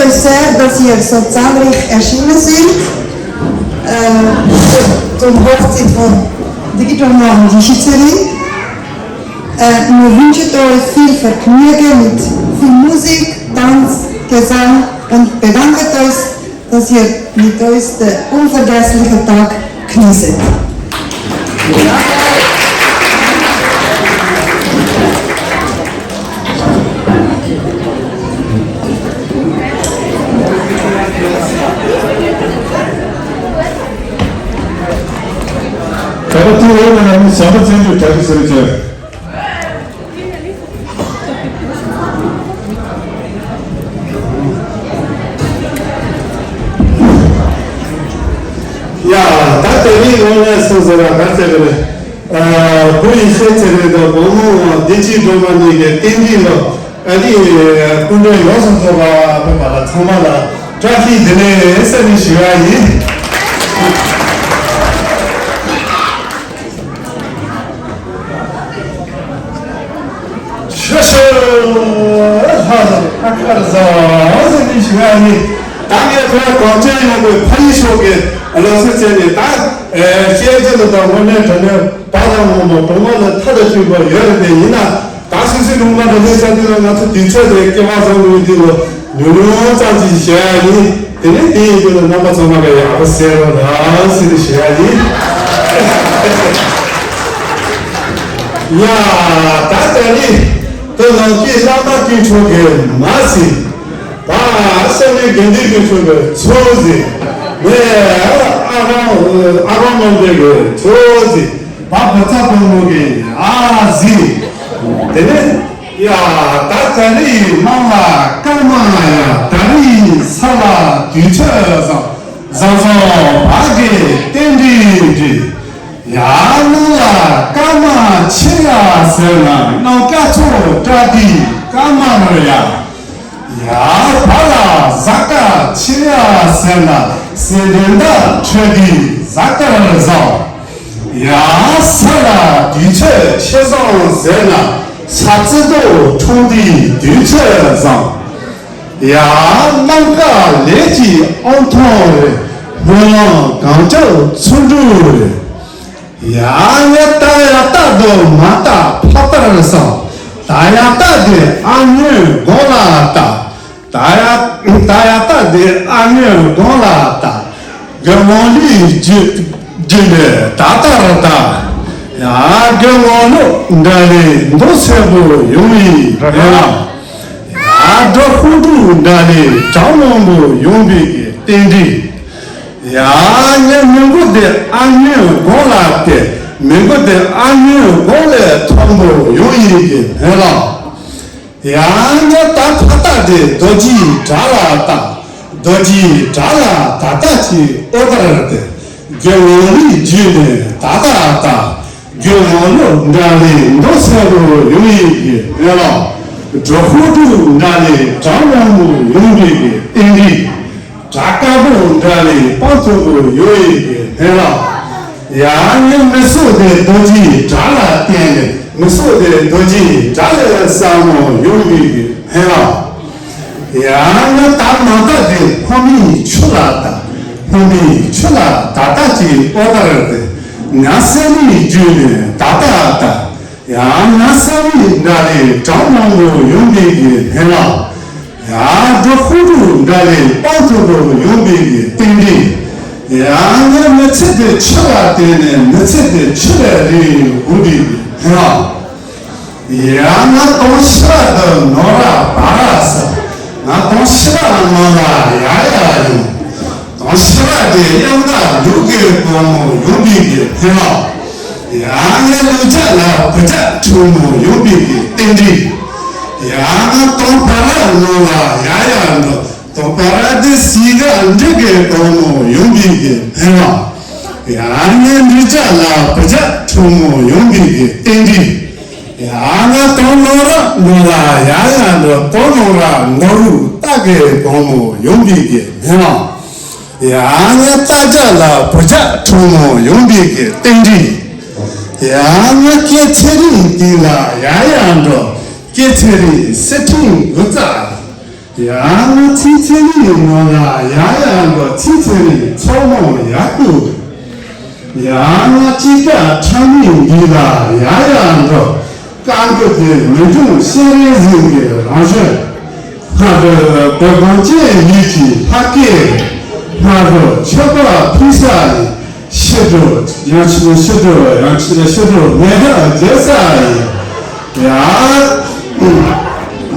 Sehr, dass ihr so zahlreich erschienen seid, äh, zum Hochzeit von Digi Drama und Digitali. Äh, wir wünschen euch viel Vergnügen mit viel Musik, Tanz, Gesang und bedanken euch, dass ihr mit uns den unvergesslichen Tag genießt. ད་ལྟ་དེ་འོག་ནས་ནམ་ཞག་པ་བཙན་བྱོལ་དྲ་རྒྱ་ཟེར་བྱས། ཡ། ད་དེ་རིང་ངོ་ནས་སོང་ཟེར་བ་ག་ཚད་རེད། བུ་ཡི་ཤེས་ཚེ་རིང་དང་བུ་མོ་བདེ་སྐྱིད་སྒྲོལ་མ་གཉིས་ཀྱི་རྟེན་འབྲེལ་ལ་ཨ་ནི་སྐུ་མགྲོན་ཡོངས་སུ་རྫོགས་པ་ཕེབས་པ་ལ་ཚང་མ་ལ་བཀྲ་ཤིས་བདེ་ལེགས་ཟེར་ནས་ཞུ་བ་ཡིན། ཤ་ཤ་ལྷ་ལྷ་ཁར་བཟང་ཟེར་ནས་ཞུ་བ་ཡིན། ད་ངས་ཁོ་རང་གངས་ཅན་ཡོངས་ཀྱི་ཕ་ཡུལ་ཕྱོགས་ཀྱི་ལོ་སར་བྱས་ནས་ད་ཨེ་བཤད་རྒྱུ་ལ་ད་དངོས་གནས་དྲང་གནས་བག་དང་ངོ་མ་གྲོག་མ་ལ་མཐའ་དང་བཅུག་པ་ཡོད་རེད་དེ། ཡིན་ན་ད་སུད་སི་གྲོང་པ་འདྲ་ལས་ས་དེ་ལ་ང་ཚོ་དུས་ཚོད་དེ་སྐལ་བ་བཟང་པོ་ཡིན་དུས་ལ་ཉུང་ཉུང་ཙམ་ཅིག་བཤད་ཡ་ཡིན། དེ་ནས་དེ་ཡིན་དུས་ལ་རྣམ་པ་ཚང་མ་ག་ཡག་པོ་གསན་རོགས་གནང་ཟེར་ཏེ་བཤད་ཡ་ཡིན། ཡ། ད་ལྟ་ནི་དེ་ནང་གི་བླ་མ་དཀོན་མཆོག་གི་མ་ཟིན། ད་ས་གནས་དགེ་འདུན་དཀོན་མཆོག་གི་ཚོགས་ཟིན། ངས་ཨ་ཁང་ཨ་ཁང་རྣམ་རྒྱལ་གྱི་ཚོགས་ཟིན། བ་བུ་ཚ་བུ་མོ་གི་ཨ་ཟིན། དེ་ནས་ཡ། ད་ད་རེས་ནང་ལ་སྐར་མ་ཡ། ད་རེས་ས་ལ་དུས་ཚོད་བཟང་། བཟང་བཟང་བག་གི་རྟེན་འབྲེལ་འགྲིག། ཡ། ནང་ལ་སྐར་མ་ཆེ་ཡ་ཟེར་ན་ནང་སྐར་ཚོགས་བཀྲ་དུས་སྐར་མ་རེད་ཡ། ཡ། བ་ལ་གཟའ་སྐར་ཆེ་ཡ་ཟེར་ན་སེ་འབྲས་དང་འཕྲད་དུས་གཟའ་སྐར་བཟང་། ཡ། ས་ལ་དུས་ཚོད་ཆེ་བཟང་ཟེར་ན་ས་རྩི་ཏོག་འཁྲུངས་དུས་དུས་ཚོད་བཟང་། ཡ། གནམ་དཀར་ལས་ཀྱི་ཨང་ཐང་རེད། སྨོན་ལམ་གངས་ལྗོངས་ཚུར་འགྲོ་རེད། ཡ། ངས་ལྟ་ཡ་ལྟ་དུ་མ་ལྟ་ཕ་ཕར་སོང་། ལྟ་ཡ་ལྟ་དེ་ཨ་མྱེས་དགོང་ལ་ལྟ། ལྟ་ཡ་ལྟ་ཡ་ལྟ་དེ་ཨ་མྱེས་དགོང་ལ་ལྟ། དགེ་སློང་ལུས་རྒྱུད་རྒྱུད་ལས་ད་ལྟར་ལྟ། ཡ། དགེ་སློང་ལུག་འདྲ་ལས་མདོ་སེར་པོ་ཡོང་བའི་རེ་བ། ཡ། འགྲོ་ཧུ་ཀྲུག་འདྲ་ལས་གྲང་མང་པོ་ཡོང་བའི་རྟེན་འབྲེལ། ཡ། ངའི་མི་མགོ་དེ་ཨ་མྱེས་དགོང་ལ་སྟེ། མི་མགོ་དེ་ཨ་མྱེས་དགོང་ལས་མཐོན་པོ་ཡོང་ཡིན་གྱི་མེད་ལ། ཡ། ངའི་ད་ཕ་ད་དེ་རྡོ་རྗེའི་བྲག་ལ་ལྟ། རྡོ་རྗེའི་བྲག་ལ་ད་ལྟ་ཅིག་ཨོ་དར་ཏེ། དགེ་སློང་ལུས་རྒྱུད་ནས་ད་ལྟ་ལྟ། དགེ་སློང་ལུག་འདྲ་ལས་མདོ་སེར་པོ་ཡོང་ཡིན་གྱི་མེད་ལ། འགྲོ་ཧུ་ཀྲུག་འདྲ་ལས་གྲང་མང་པོ་ཡོང་བའི་རྟེན་འབྲེལ། བྲག་དཀར་པོ་འདྲ་ལས་སྤང་མཐོན་པོ་ཡོང་ཡིན་གྱི་མེད་ལ། ཡ། ངའི་མི་སྲོག་དེ་རྡོ་རྗེའི་བྲག་ལ་བརྟེན་ནས་མི་སྲོག་དེ་རྡོ་རྗེའི་བྲག་ལས་ཟབ་མོ་ཡོང་བའི་གི་མེད་ལ། ཡ། ངའི་ད་མ་ད་དེ་ཕོ་མིའི་ཆུ་ལ་ད། ཕོ་མིའི་ཆུ་ལ་ད་ད་ཅིག་ཨོ་དར་ཏེ། ང་སེ་མིའི་རྒྱུད་ནས་ད་ད་ད། ཡ། ང་སེ་མི་འདྲ་ལས་གྲང་མང་པོ་ཡོང་བའི་གི་མེད་ལ། ཡ། འགྲོ་ཧུ་ཀྲུག་འདྲ་ལས་སྤང་མཐོན་པོ་ཡོང་བའི་གི་རྟེན་འབྲེལ། ཡ། ངའི་མི་ཚེ་དེ་ཆུ་ལ་བརྟེན་ནས་མི་ཚེ་དེ་ཆུ་ལས་རིང་འོང་བའི་གི་མེད་ལ། ཡ། ང་དོང་ཤི་ར་དུ་ནོ་ར་བ་ར་ས། ང་དོང་ཤི་ར་ནོ་ལ་ཡ་ཡ་ཡོང་། དོང་ཤི་ར་དེ་དབྱངས་རྟ་ལུག་གི་སྒོ་མོ་ཡོང་བའི་གི་མེད་ལ། ཡ། ངའི་ལུག་རྒྱ་ལ་བུ་རྒྱ་ཕྲུག་མོ་ཡོང་བའི་གི་རྟེན་འབྲེལ། ཡ། ང་དོང་བ་ར་ནོ་ལ་ཡ་ཡ་འགྲོ། དོང་བ་ར་དེ་སི་ག་འབྲུག་གི་སྒོ་མོ་ཡོང་བའི་གི་མེད་ལ། ཡ། ངའི་འབྲུག་རྒྱ་ལ་བུ་རྒྱ་ཕྲུག་མོ་ཡོང་བའི་གི་རྟེན་འབྲེལ། ཡ། ང་དོང་ནོ་ར་ནོ་ལ་ཡ་ཡ་འགྲོ། དོང་ནོ་ར་ནོ་རུ་སྟག་གི་སྒོ་མོ་ཡོང་བའི་གི་མེད་ལ། ཡ། ངའི་སྟག་རྒྱ་ལ་བུ་རྒྱ་ཕྲུག་མོ་ཡོང་བའི་གི་རྟེན་འབྲེལ། ཡ། ངའི་སྐྱེད་ཚེ་རིང་དེ་ལ་ཡ་ཡ་འགྲོ། སྐྱེད་ཚེ་རིང་སེར་ཕྲེང་དགུ་རྩ། ཡང་ན་ཚིག་ཚེ་རིང་ནོར་ལ་ཡང་ཡང་འགྲོ། ཚིག་ཚེ་རིང་མཚོ་མོ་ཡག་ཏུ། ཡང་ན་ཅི་དྲག་ཁྲ་མིག་འདི་ལ་ཡང་ཡང་འགྲོ། བཀའ་འགྱུར་དེ་མི་འབྱུང་ཤེས་རིག་གཟིགས་ཀྱི་རང་བཞིན། སྔ་དྲོ་བོད་གངས་ཅན་ཡུལ་གྱི་ལྷ་སྐལ། སྔ་དྲོ་མཆོད་པ་ཕུལ་ས་ཡིན། ཕྱི་དྲོ་ཡང་ཕྱི་ཕྱི་དྲོ་ཡང་ཕྱི་ཕྱི་དྲོ་ངན་ཁག་མཇལ་ས་ཡིན། ཡ།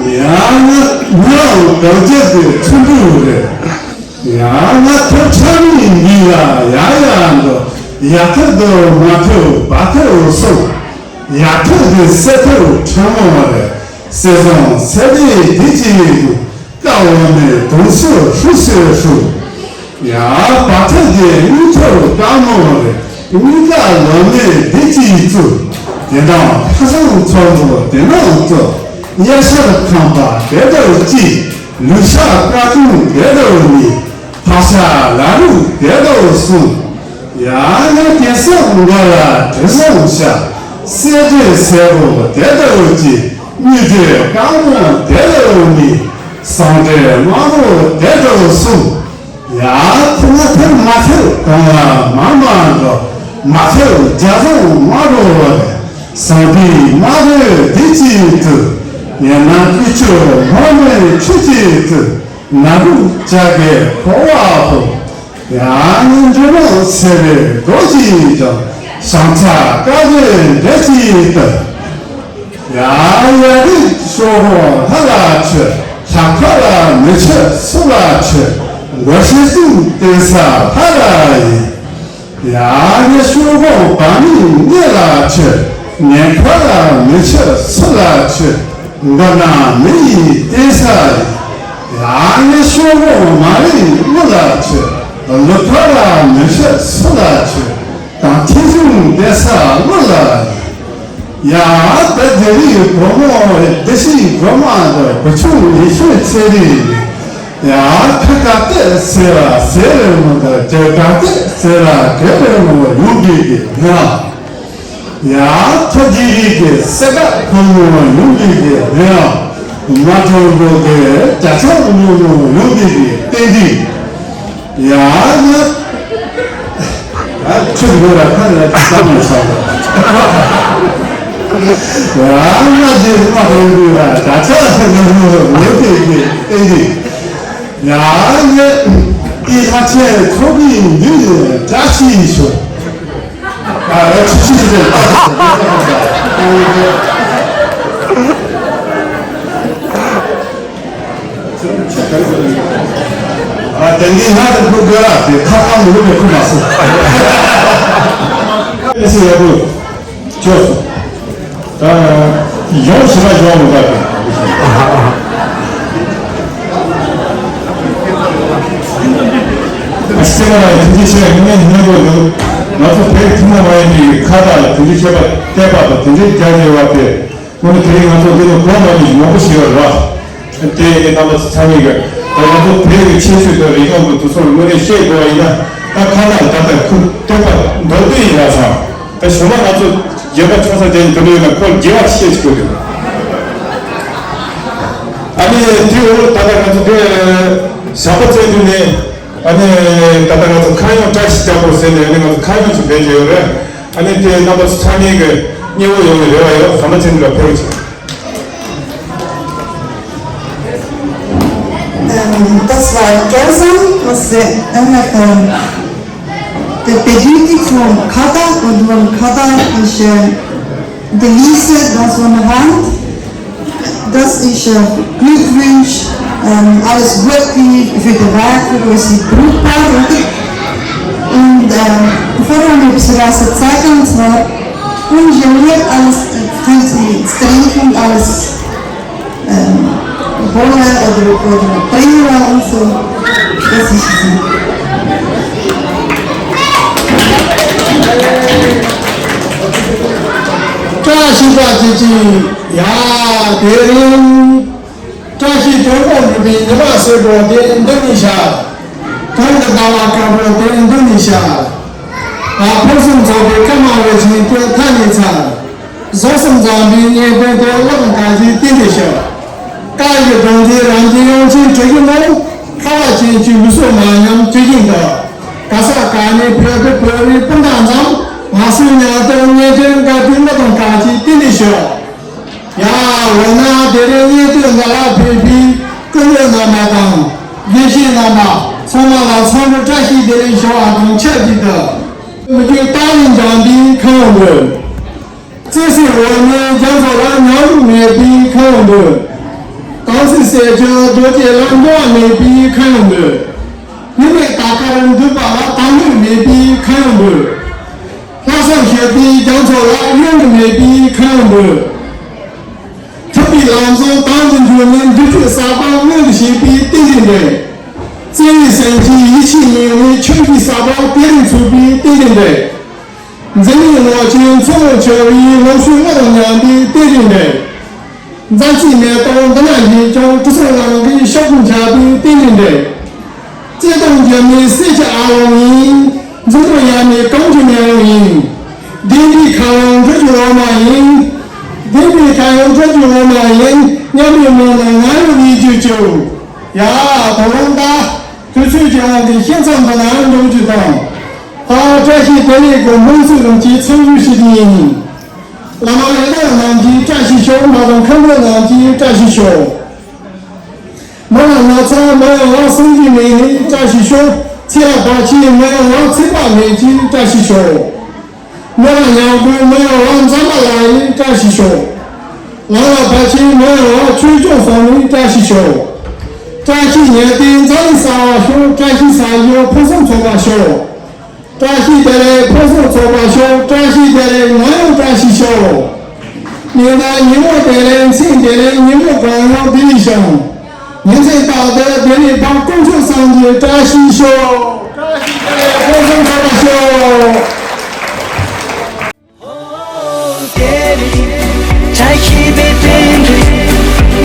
ཡང་ན་ངའང་གངས་ཅན་པའི་ཚུལ་འདུག་རེད། ཡང་ན་ཐོབ་ཆགས་མིན་འདི་ལ་ཡ་ཡ་འགྲོ། ཡ་ཐོབ་འདོད་མ་ཐོབ་བ་ཐོབ་སོང་། ཡ་ཐོབ་འདི་སེ་ཐོབ་ཕྲ་མོ་རེད། སེ་བཟང་སེ་བདེ་འདི་ཅི་ཡིན་འདུག། ཀ་འོ་མའི་དུང་སོ་ཧྲུ་སེ་ཧྲུ། ཡ་བ་ཐོབ་འདི་གཉིས་ཐོབ་དཀའ་མོ་རེད། གཉིས་ཀ་ལོ་མའི་འདི་ཅི་བཙུགས། དེ་དང་ཁ་སང་ཚོགས་འདུ་དེ་ནང་བཙུགས། གཡས་ཕྱོགས་ཁང་པ་དེ་དང་གཅིག། ལུས་ཤ་ཀ་ཐུང་དེ་དང་གཉིས། ཕག་ཤ་ལ་ལུག་དེ་དང་གསུམ། ཡང་ན་དེང་སང་མགོ་ལ་དྲི་བཟང་ཤ། སེ་འབྲས་སེར་པོ་དེ་དང་གཅིག། སྨྱུག་འབྲས་དཀར་མོ་དེ་དང་གཉིས། ཟངས་འབྲས་དམར་པོ་དེ་དང་གསུམ། ཡ་ཐུབ་ན་ཐུབ་མ་ཐུབ་གང་ལ་མ་མ་འགྲོ། མ་ཐུབ་རྒྱ་རྫོང་མ་འགྲོ་བ་རེད། ཟངས་བུའི་དམར་པོའི་འདི་གཅིག་ཏུ། ཉེ་ན་དཀྱིལ་ཆོག་སྔོན་མོའི་ཆུ་གཅིག་ཏུ། ན་རུ་བྱ་རྒོད་ཁོ་བ་ཕོ། ཡང་ན་འབྲི་མོ་སེ་བའི་རྡོ་གཅིག་ཀྱང་། ཤམ་ཚ་དཀར་པོའི་འདྲེ་གཅིག་ཏུ། ཡ་ཡ་རིགས་ཤོག་ཧོ་ལྷ་ལ་མཆོད། ལྷ་ཁ་ལ་མི་མཆོད་སུ་ལ་མཆོད། མགོ་ཤེས་སུ་བསྟན་ས་ལྷ་ལ་ཡིན། ཡ་ངའི་ཤོག་ཧོ་བ་མིན་ངེད་ལ་མཆོད། ངན་ཁ་ལ་མི་མཆོད་སུ་ལ་མཆོད། མགོ་ན་མི་ཡི་བསྟན་ས་ཡིན། ཡ་ངའི་ཤོག་ཧོ་མ་རིག་ཀླུ་ལ་མཆོད། ཀླུ་ཁ་ལ་མི་མཆོད་སུ་ལ་མཆོད། དང་ཐེ་ཚོམ་བསྡད་ས་ཀླུ་ལ་ཡིན། ཡ་ད་དེ་རིང་བུ་མོ་བདེ་སྐྱིད་སྒྲོལ་མ་དང་བུ་ཆུང་ཡེ་ཤེས་ཚེ་རིང་། ཡ་ཁ་ཀ་ཏེ་ཟེར་བ་ཟེར་རེད་མོ། ད་ཇ་ཀ་ཏེ་ཟེར་བ་དེ་རེད་མོ། ཡོང་གི་གི་ང་། ཡ་ཐ་ཇི་རི་གི་སེ་ཀ་ཁོ་མོ་ཡོང་གི་གི་ང་། མ་ཐོང་གོ་གི་ཇ་ཆང་མོ་མོ་ཡོང་གི་གི་ཏན་ཏན། ཡ་ང་། ཨ་ཁྱོད་ངོ་ལ་ཁ་ལ་བསམ་མི་ཚར་བ། ཡ་ང་རྗེས་མ་རང་དགོས་ལ་ད་ཆ་ལ་ངོ་ངོ་དེ་གི་ཨེ་གི། ཡ་ངས་དེ་ལྷ་ཆེན་ཚོགས་ཀྱི་མདུན་ནས་བཀྲ་ཤིས་ཤོག། ཨ་ཨ་ཆུ་ཆུ་ཆུ་ཆུ། ཨ་དེ་འདི་ང་དང་ཁུ་དགོས་ར་དེ་ཁ་ཁ་མི་ལུག་པའི་ཁུ་མ་སོང་། ཨེ་སི་ཡ་བུ་ཅོ་སོང་། ད་ཡོང་ཞིག་ལ་ཡོང་མི་དགའ་གི། ཨ་སེ་མ་ལ་དེ་འདྲ་བཤད་ངས་ཉན་དགོས་འདུག། ང་ཚོ་བོད་ཐུན་མོང་མ་ཡིན་པའི་ཁ་བརྡ་དེ་འདྲ་བཤད་པ་བལྟས་པ་དང་དེ་འདྲའི་རྒྱ་ཡོད་པ་དེ། དངོས་གནས་དེ་རིང་ང་ཚོ་འདི་ནས་གོ་མ་མྱོང་མང་པོ་ཞིག་ཡོད་རེད་བ། དེ་ཡི་རྣམ་པ་ཚོ་ཚང་མས་གི་ད་ང་ཚོ་བོད་ཀྱི་ཁྱད་ཆོས་དང་རིག་གཞུང་གི་དུས་ཚོད་དངོས་གནས་ཤེས་དགོས་པ་ཡིན་ན། ད་ཁ་ནང་ད་ལྟ་ཁུ་སྟོན་པ་མདོར་བསྡུས་ཡིན་ལ་སོང་། ད་གཞུག་མ་ང་ཚོ་རྒྱལ་ཁབ་ཆུང་ས་དེ་འདི་འདྲ་ཡོད་ན་ཁོ་རྒྱལ་བ་ཤེས་ཀྱི་དགོས་འདུག། ཨ་ནི་དེ་འོག་ད་ལྟ་ང་ཚོ་དེ་ཞག་པ་བཙལ་དུས་ནས། ཨ་ནི་ད་ལྟ་ང་ཚོ་ཁ་གཡང་བཀྲ་ཤིས་རྒྱལ་པོ་ཟེར་ནས་ཨ་ནི་ང་ཚོ་ཁ་གཡང་ཅིག་འབད་ཀྱི་ཡོད་རེད། ཨ་ནི་དེ་རྣམ་པ་ཚོ་ཚང་མས་ཀྱི་མཉེས་པོ་ཡོང་བའི་རེ་བ་ཡོད། ཟམ་པ་ཆེན་པོ་ལ་ཕེབས་རོགས་གྱིས། Ähm, das war Gelsen, was sehr, äh, ähm, der Bedürfnis von Kata und von Kata ist, äh, Denise, das von der Hand, dass ich, äh, Glückwunsch, ähm, alles Gute für die Welt, für unsere Gruppe und, ähm, vor allem etwas Rasse zeigen, und zwar, und hier wird alles, äh, für sie trinken, alles, ähm, Bolle oder, oder Träger und so, das ist sie. བཀྲ་ཤིས་པ་ཅི་ཅི་ཡ། དེ་རིང་བཀྲ་ཤིས་དོན་ཀུན་འགྲུབ་པའི་ཉི་མ་སེར་པོ་དེ་འདི་ནས་ཤར། དོན་གྱི་ཟླ་བ་དཀར་པོ་དེ་འདི་ནས་ཤར། ཨ་ཕུན་སུམ་ཚོགས་པའི་ཀརྨ་འོད་ཆེན་དེ་མཐའ་ནས་འཚར། བཟོ་གསུམ་བཟང་པོའི་གཉེན་དོན་དེ་གླང་དར་གྱི་སྟེང་དུ་ཤར། བཀའ་ཡི་སྒྲོན་མཛད་རང་བཞིན་དབྱངས་ཅན་གྲུ་བཞི་རྣམས། ཁ་བ་ཅན་གྱི་ལུས་སྲོག་མ་ཉམས་ཇི་བཞིན་དུ། ག་ས་ག་ནས་ཕེབས་པའི་བོད་རིགས་སྤུན་ཟླ་རྣམས། ང་སྲིད་མྱང་སྟོན་གཉན་ཆེན་བཀའ་དྲིན་མི་གཏོང་བཀྲ་ཤིས་བདེ་ལེགས་ཞུ། ཡ། འོ་ན་དེ་རིང་སྙན་ཐོས་འདི་ལ་ཕེབས་པའི་སྐུ་མགྲོན་རྣམ་པ་དང་། དགེ་བཤེས་རྣམ་པ་ཚང་མ་ལ་འཚམས་འདྲི་བཀྲ་ཤིས་བདེ་ལེགས་ཞུ་བ་དང་ཆབས་ཅིག་ཏུ། མི་རྒྱུད་རྟ་ལས་འབྱུང་བའི་ཁམས་འོང་འདོད། བརྩེ་སེམས་འོ་མའི་རྒྱ་མཚོ་ལ་ཉམས་རྒུད་མེད་པའི་ཁམས་འོང་འདོད། དམ་ཚིག་སེལ་བྱེད་རྡོ་རྗེ་ལ་འགྲོ་བ་མེད་པའི་ཁམས་འོང་འདོད། ཉི་མའི་རྟ་དཀར་འདུས་པ་ལ་དམ་ལུགས་མེད་པའི་ཁམས་འོང་འདོད། ལྷག་བསམ་ཞི་བདེའི་རྒྱ་མཚོ་ལ་གཡོ་འགུལ་མེད་པའི་ཁམས་འོང་འདོད། ཐུབ་པའི་ལམ་བཟང་དམ་དུ་འཇུག་ནས། འདི་ཕྱི་ས་པང་མངོན་དུ་བྱེད་པའི་རྟེན་འབྲེལ་འདྲེན། བརྩེ་བའི་སེམས་ཀྱིས་ཡིད་ཆེས་ཉིད་ནས། ཆོས་ཀྱི་ས་པང་དེ་རིང་ཚུགས་པའི་རྟེན་འབྲེལ་འདྲེན། འཛིན་མེད་ངོགས་ཀྱི་མཚོ་མོ་ཆེ་བའི། ལོངས་སྤྱོད་རྔོ་དང་མཉམ་པའི་རྟེན་འབྲེལ་འདྲེན། མཛའ་བརྩེའི་མེ་ཏོག་འདི་ན་བཞད་ཀྱང་། དྲི་བསུང་ངང་གིས་ཞབས་ཀྱིས་འཁྱག་པའི་རྟེན་འབྲེལ་འདྲེན། བརྩེ་དུང་འགྱུར་མེད་གསེར་གྱི་ཨ་ལོང་ཡིན། འཛུམ་དྲུག་ཡལ་མེད་གངས་ཀྱི་མེ་ལོང་ཡིན། བདེན་པའི་ཁ་གཡང་འབྲུག་གི་འོ་མ་ཡིན། བདེན་པའི་ཁ་གཡང་འབྲུག་གི་འོ་མ་ཡིན། མཉམ་པའི་མོ་ནི་ང་ཡི་ལས་རྒྱུ་ཅིའོ། ཡ། དོ་རུང་ད། དུས་ཚོད་ཀྱི་དབང་གིས་ཤིང་ཚང་འདི་ན་འགྲོ་རྒྱུ་དང་། ད་བཀྲ་ཤིས་བདེ་ལེགས་ཀྱི་སྨོན་ཚིག་རྣམས་ཀྱིས་མཚམས་འཇོག་ཞུ་རྒྱུ་ཡིན། བླ་མ་ཡི་དམ་རྣམས་ཀྱིས་བཀྲ་ཤིས་ཤོག། མ་དང་མཁན་པོ་རྣམས་ཀྱིས་བཀྲ་ཤིས་ཤོག། མི་ལ་ན་ཚ་མི་ཡོང་བ་སངས་རྒྱས་མེད་ནས་བཀྲ་ཤིས་ཤོག། ཚེ་ལ་བར་ཆད་མི་ཡོང་བ་ཚེ་དཔག་མེད་ཀྱིས་བཀྲ་ཤིས་ཤོག། མི་ལ་ཉམས་རྒུད་མི་ཡོང་བ་འཛམ་བུ་གླིང་ཡིས་བཀྲ་ཤིས་ཤོག། ལམ་ལ་བར་ཆད་མི་ཡོང་བ་ཆོས་སྐྱོང་སྲུང་མས་བཀྲ་ཤིས་ཤོག། བཀྲ་ཤིས་ཉི་ཟླའི་འཛམ་གླིང་གསལ་བར་ཤོག། བཀྲ་ཤིས་ས་གཞི་ཕུན་སུམ་ཚོགས་པར་ཤོག། བཀྲ་ཤིས་བདེ་ལེགས་ཕུན་སུམ་ཚོགས་པར་ཤོག། བཀྲ་ཤིས་བདེ་ལེགས་ནམ་ཡང་བཀྲ་ཤིས་ཤོག། ཉིན་དང་ཉིན་མོ་བདེ་ལེགས་མཚན་བདེ་ལེགས་ཉིན་མོ་གང་ཡང་བདེ་ལེགས་ཤོག། ཉིན་མཚན་རྟག་ཏུ་བདེ་ལེགས་འབབ། དཀོན་མཆོག་གསུམ་གྱིས་བཀྲ་ཤིས་ཤོག། བཀྲ་ཤིས་བདེ་ལེགས་ཕུན་སུམ་ཚོགས་པར་ཤོག། བཀྲ་ཤིས་པའི་རྟེན་འབྲེལ།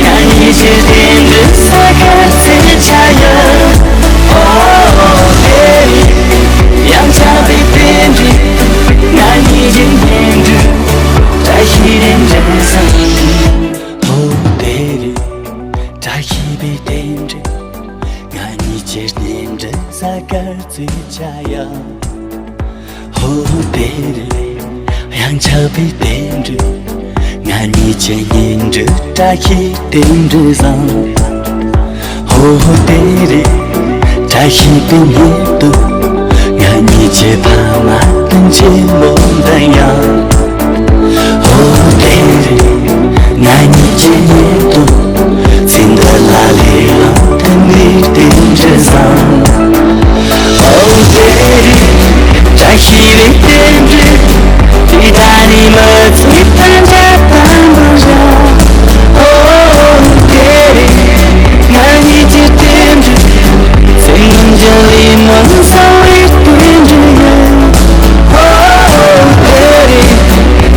ང་གཉིས་ཀྱི་རྟེན་འབྲེལ་ས་གར་འཚོལ་བྱ་ཡིན། ཨོ་དེ་རེད། ཡང་ཆགས་པའི་རྟེན་འབྲེལ། ང་གཉིས་ཀྱི་རྟེན་འབྲེལ། བཀྲ་ཤིས་རྟེན་འབྲེལ་བཟང་། ཨོ་དེ་རེད། བཀྲ་ཤིས་པའི་རྟེན་འབྲེལ། ང་གཉིས་ཀྱི་རྟེན་འབྲེལ་ས་གར་འཚོལ་བྱ་ཡིན། ཧོ་དེ་རེད། ཡང་ཆགས་པའི་རྟེན་འབྲེལ། ང་གཉིས་ཀྱི་གཉེན་འབྲེལ། བཀྲ་ཤིས་རྟེན་འབྲེལ་བཟང་། ཧོ་དེ་རེད། བཀྲ་ཤིས་པའི་ཉིན་དུ། ང་གཉིས་ཀྱི་ཕ་མ་བསྟུན་ཆེན་མོ་འདི་ཡང་། ཧོ་དེ་རེད། ང་གཉིས་ཀྱི་ཉིན་དུ། ཚེ་འདི་ལ་ལས་ལམ་མཐུན་ནས་རྟེན་འབྲེལ་བཟང་། ཨོ་དེ་རེད། བཀྲ་ཤིས་པའི་རྟེན་འབྲེལ། དེ་ད་ནི་མ་ཚིག་དང་འདྲ་དང་མ་འདྲ། ཨོ་དེ་རེད། ང་གཉིས་ཀྱི་རྟེན་འབྲེལ། ཚེ་སྔོན་གྱི་ལས་སྨོན་གསང་བའི་རྟེན་འབྲེལ་ཡིན། ཨོ་དེ་རེད།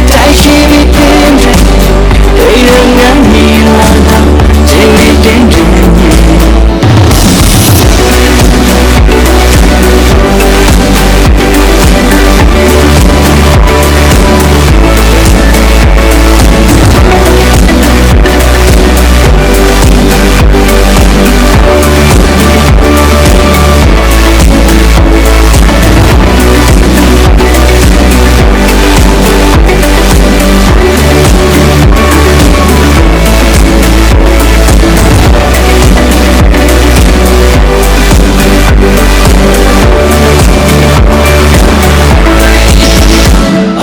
བཀྲ་ཤིས་པའི་རྟེན་འབྲེལ། དེ་ཡང་ང་གཉིས་ལ་དང་བཅས་པའི་རྟེན་འབྲེལ་ཡིན།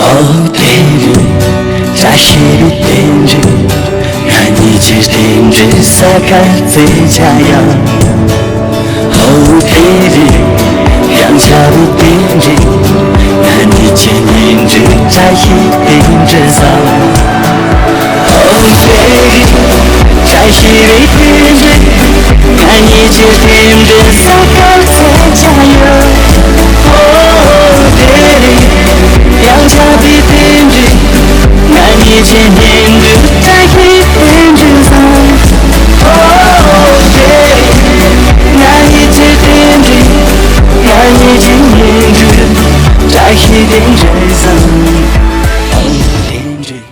ཨོ་དེ་རེད། བཀྲ་ཤིས་པའི་རྟེན་འབྲེལ། ང་གཉིས་ཀྱི་རྟེན་འབྲེལ་ས་གར་འཚོལ་བྱ་ཡིན། ཧོ་དེ་རེད། ཡང་ཆགས་པའི་རྟེན་འབྲེལ། ང་གཉིས་ཀྱི་གཉེན་འབྲེལ། བཀྲ་ཤིས་རྟེན་འབྲེལ་བཟང་། ཨོ་དེ་རེད། བཀྲ་ཤིས་པའི་རྟེན་འབྲེལ། ང་གཉིས་ཀྱི་རྟེན་འབྲེལ་ས་གར་འཚོལ་བྱ་ཡིན། ཨོ་དེ་རེད། ཡང་ཆགས་པའི་རྟེན་འབྲེལ། ང་གཉིས་ཀྱི་གཉེན་འབྲེལ། བཀྲ་ཤིས་རྟེན་འབྲེལ་བཟང་། ཨོ་དེ་རེད། ང་གཉིས་ཀྱི་རྟེན་འབྲེལ། ང་གཉིས་ཀྱི་གཉེན་འབྲེལ། བཀྲ་ཤིས་རྟེན་འབྲེལ་བཟང་། ཨོ་རྟེན་འབྲེལ།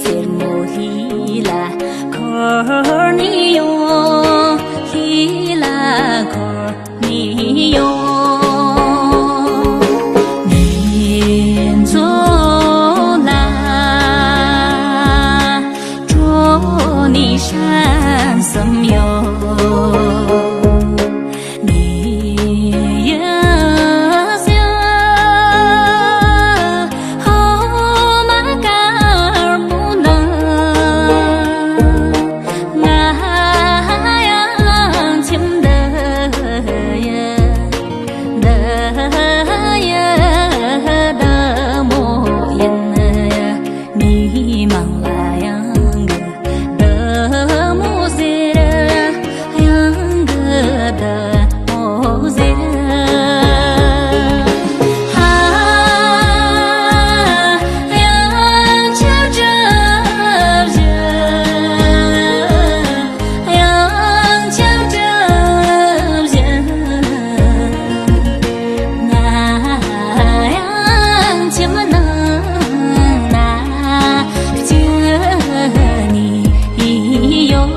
ཚེར་མོ་ལྷས་ལ་འཁོར་ནས་ཡོང་། ལྷས་ལ་འཁོར་ནས་ཡོང་། ངའི་མཚོ་ལ་འགྲོ་ནས་ཧྲན་སམ་ཡོང་། ངའི་ཡ་སེ་ཧོ་མ་དཀར་མོ་ནང་ང་ཡང་ཁྱིམ་འདི་ཡི་འདི་ཡི་བདག་མོ་ཡིན། མི་མང་ལ་ཡང་གི་བདག་མོ་ཟེར། ཡང་གི་བདག་མོ་ཟེར། ཧ། ཡང་ཆབ་བྲག་བཞི། ཡང་ཆབ་བྲག་བཞི། ང་ཡང་ཁྱིམ་ནང་ན་སྐྱེ་ནས་ཡོད།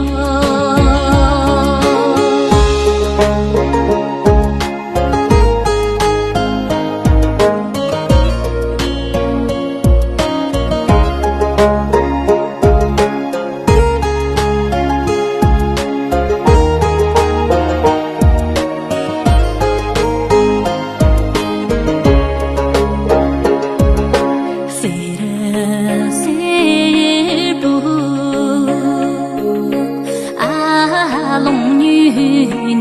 སེར་སེར་པོ་ཨ་ལོང་ཉུལ་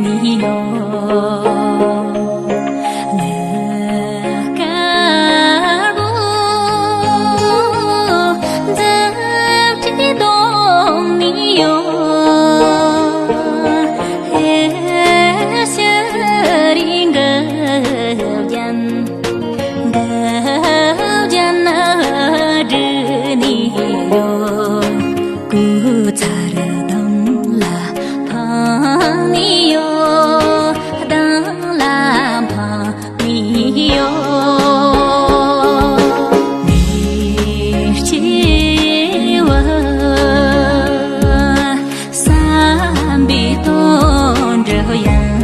ནས་ཡོང་། ནི་དཀར་པོ་འཛུམ་གྱིས་གདོང་ནས་ཡོང་། ཧེ་ཤ་རི་འགབ་རྒྱན། འགབ་རྒྱན་ན་སྒྲིལ་ནས་ཡོད། སྐུ་ཚ་རུ་གདང་ལ་འཕངས་ནས་ཡོད། གདང་ལ་འཕངས་ནས་ཡོད། མི་སྐྱེ་བ་བསམ་པའི་དོན་འགྲུབ་ཡིན།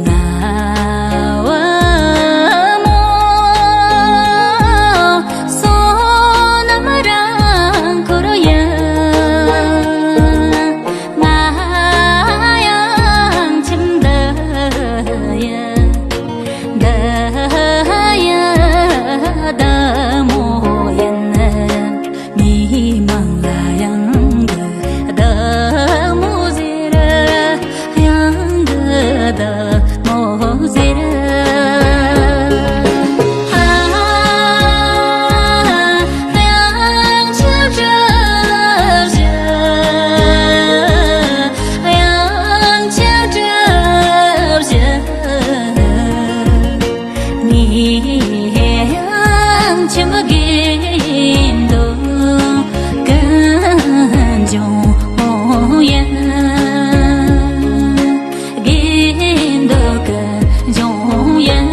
ང་བུ་མོ་བསོད་ནམས་རང་འཁོར་ཡིན། ང་ཡང་ཁྱིམ་འདི་ཡི་འདི་ཡི་བདག་མོ་ཡིན། མི་མང་ལ་ཡང་གི་བདག་མོ་ཟེར། ཡང་གི་བདག་མོ་ཟེར། ཧ། ཡང་ཆབ་བྲག་བཞི། ཡང་ཆབ་བྲག་བཞི། ངའི་ཡང་ཁྱིམ་དགེ་འདུན་ཀུན་འབྱུང་ཡིན། དགེ་འདུན་ཀུན་འབྱུང་ཡིན།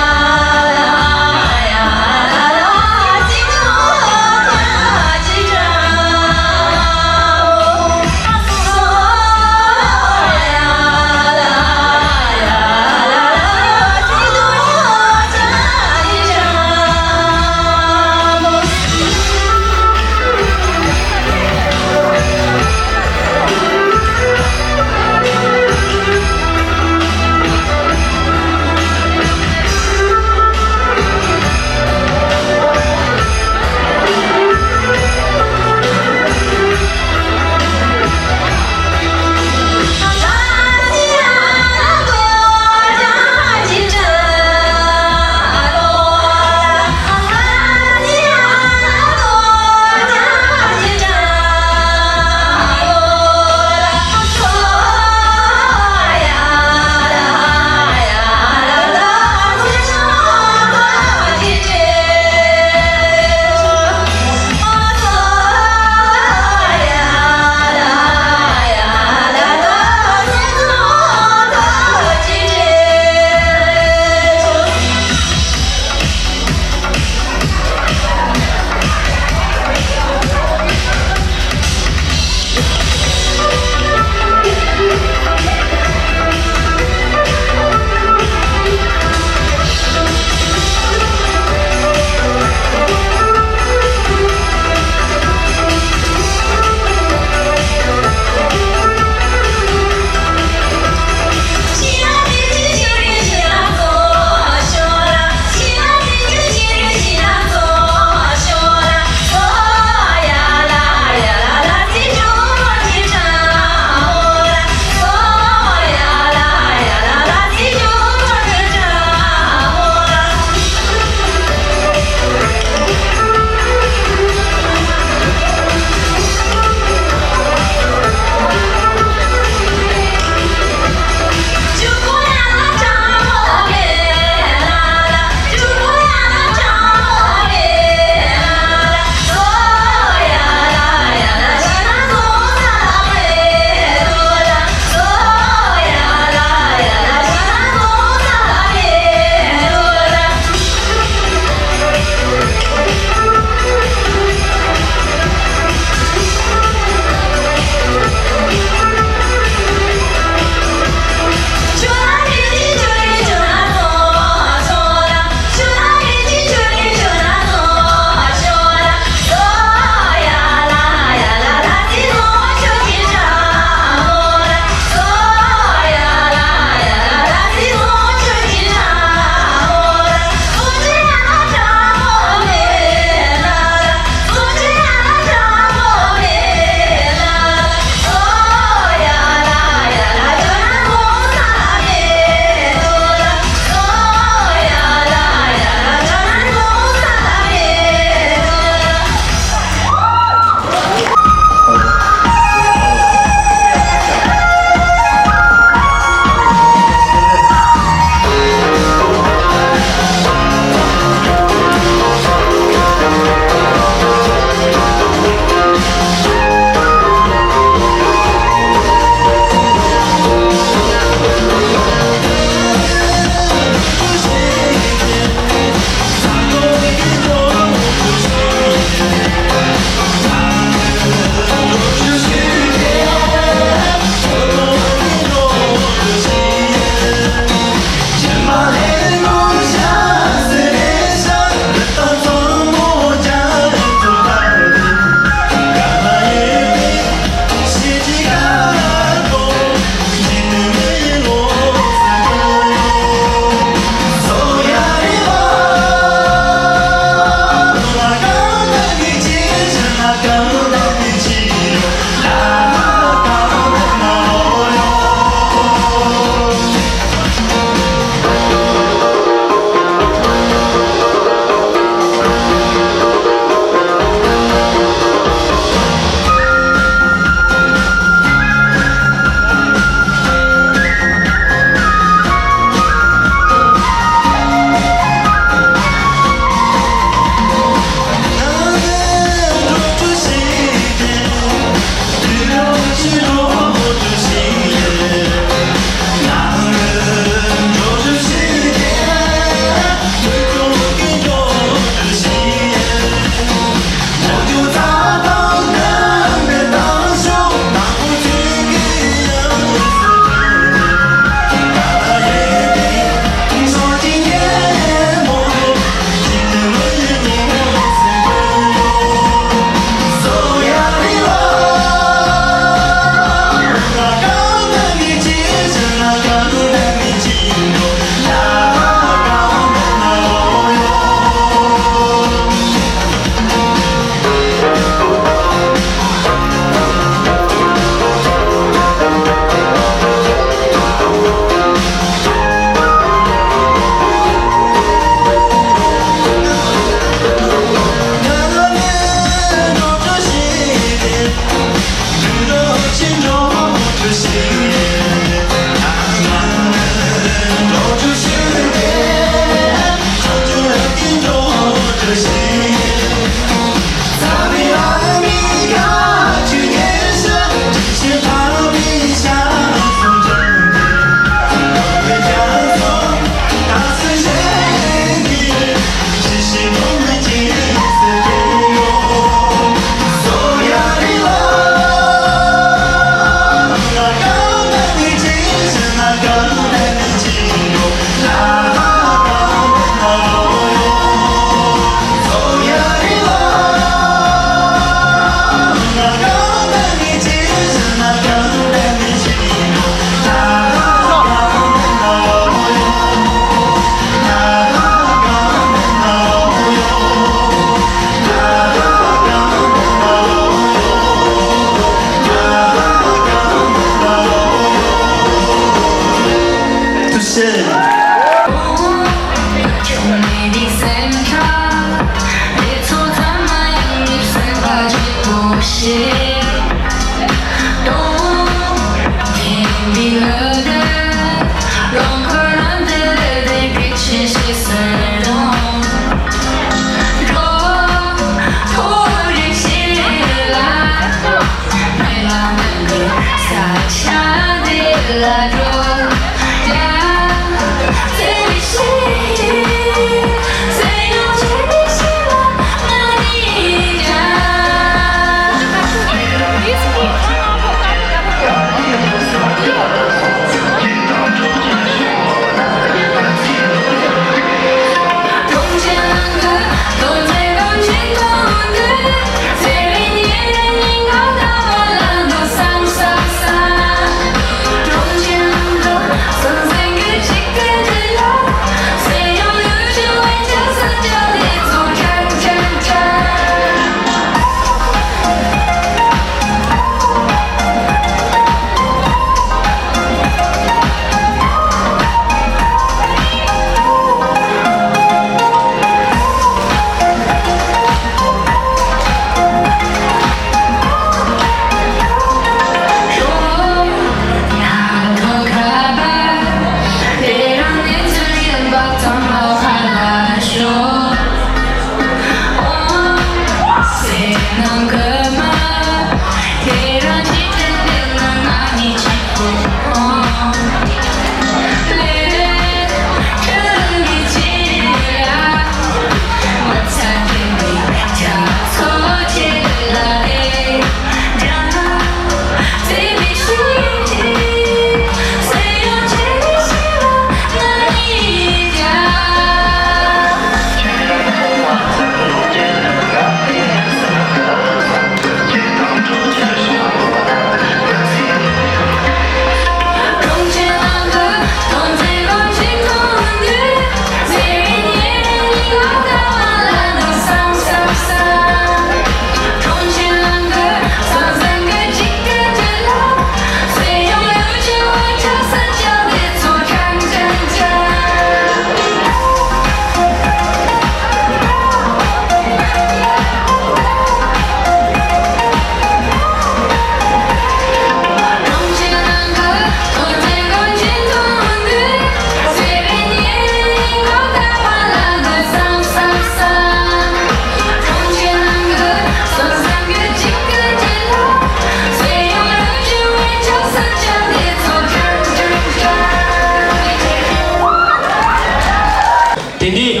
དེ་འདི་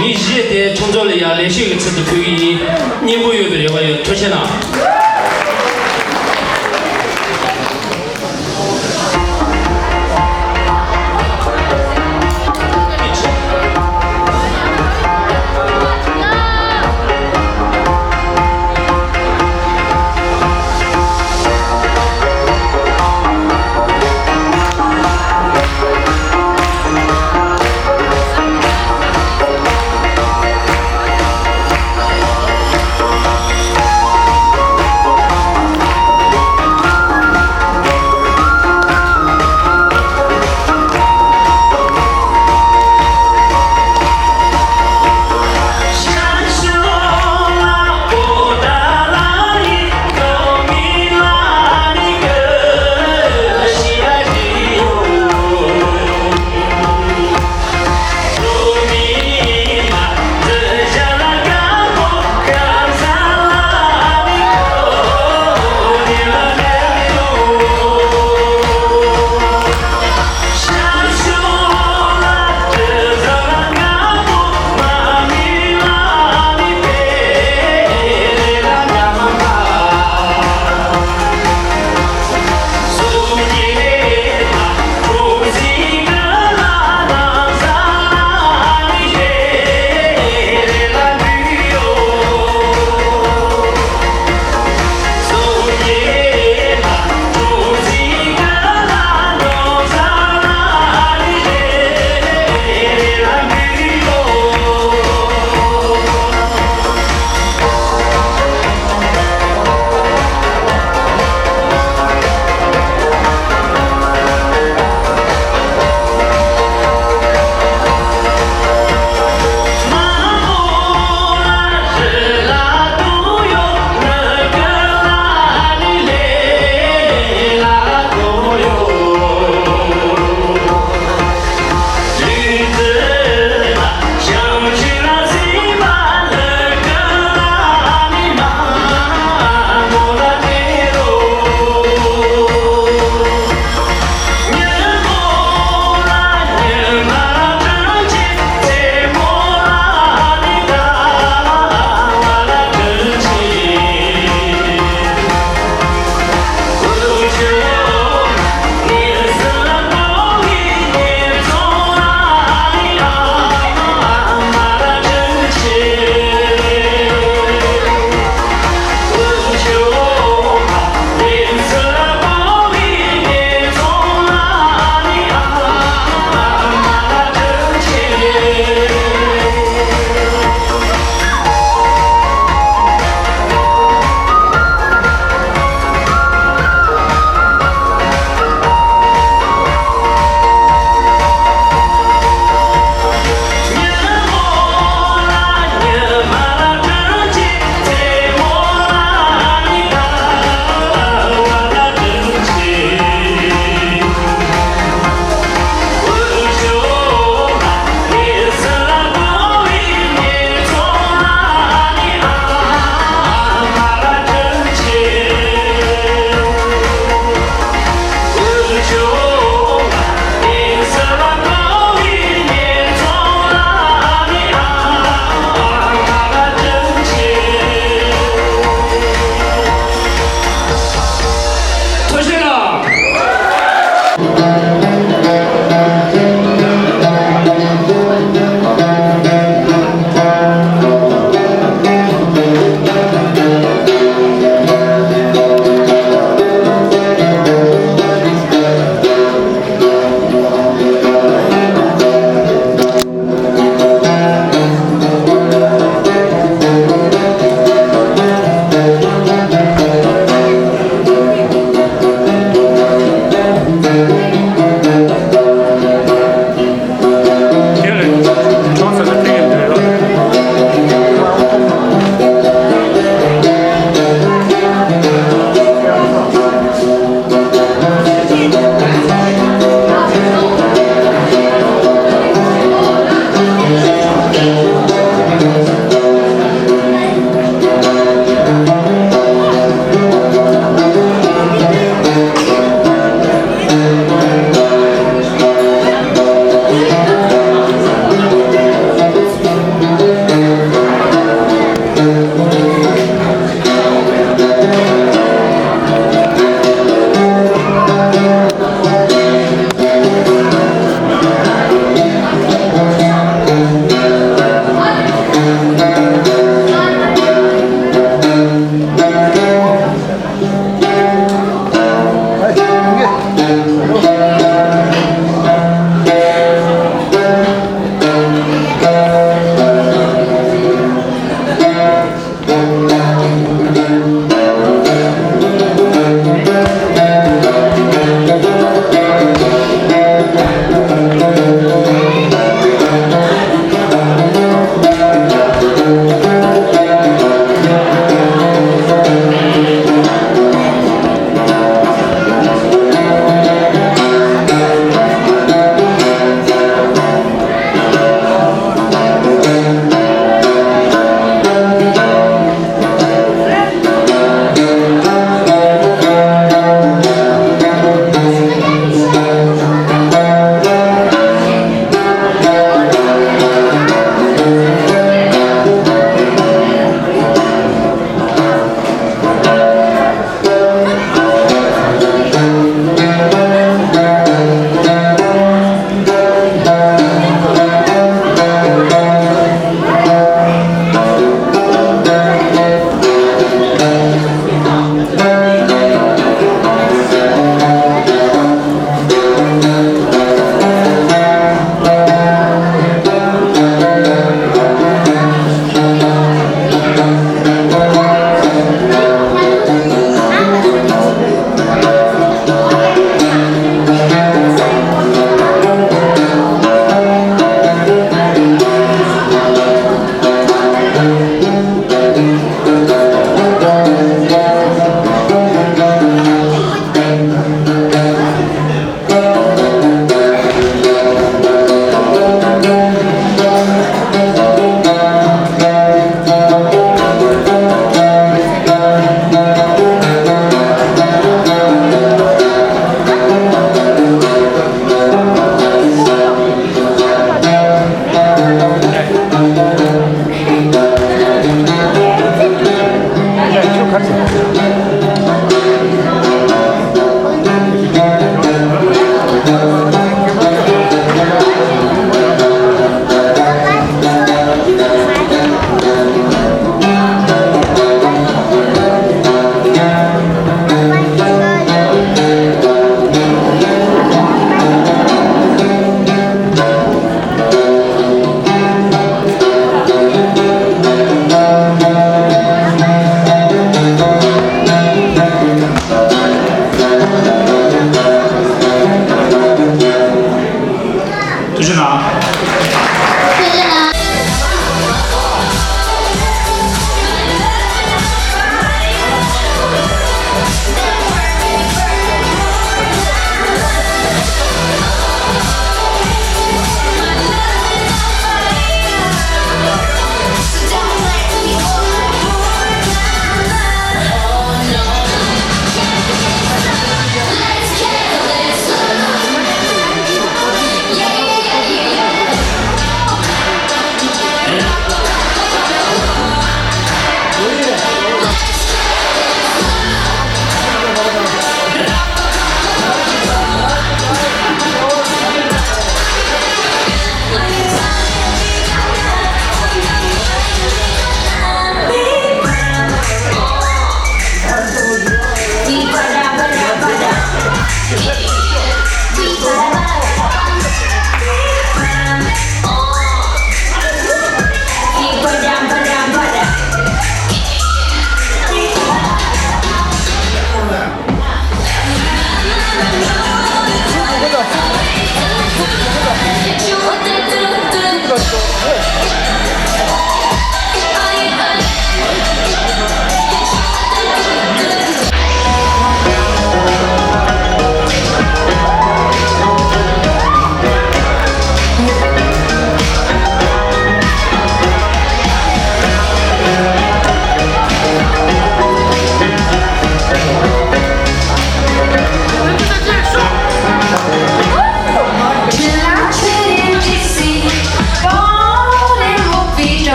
མི་བཞི་དེ་ཁྱོད་ཚོ་ལ་ཡང་ལེགས་བཤད་ཀྱི་ཚུལ་དུ་ཕུལ་གྱི་ཡིན། སྙན་པོ་ཡོད་པའི་རེ་བ་ཡོད། ཐུགས་རྗེ་གནང་།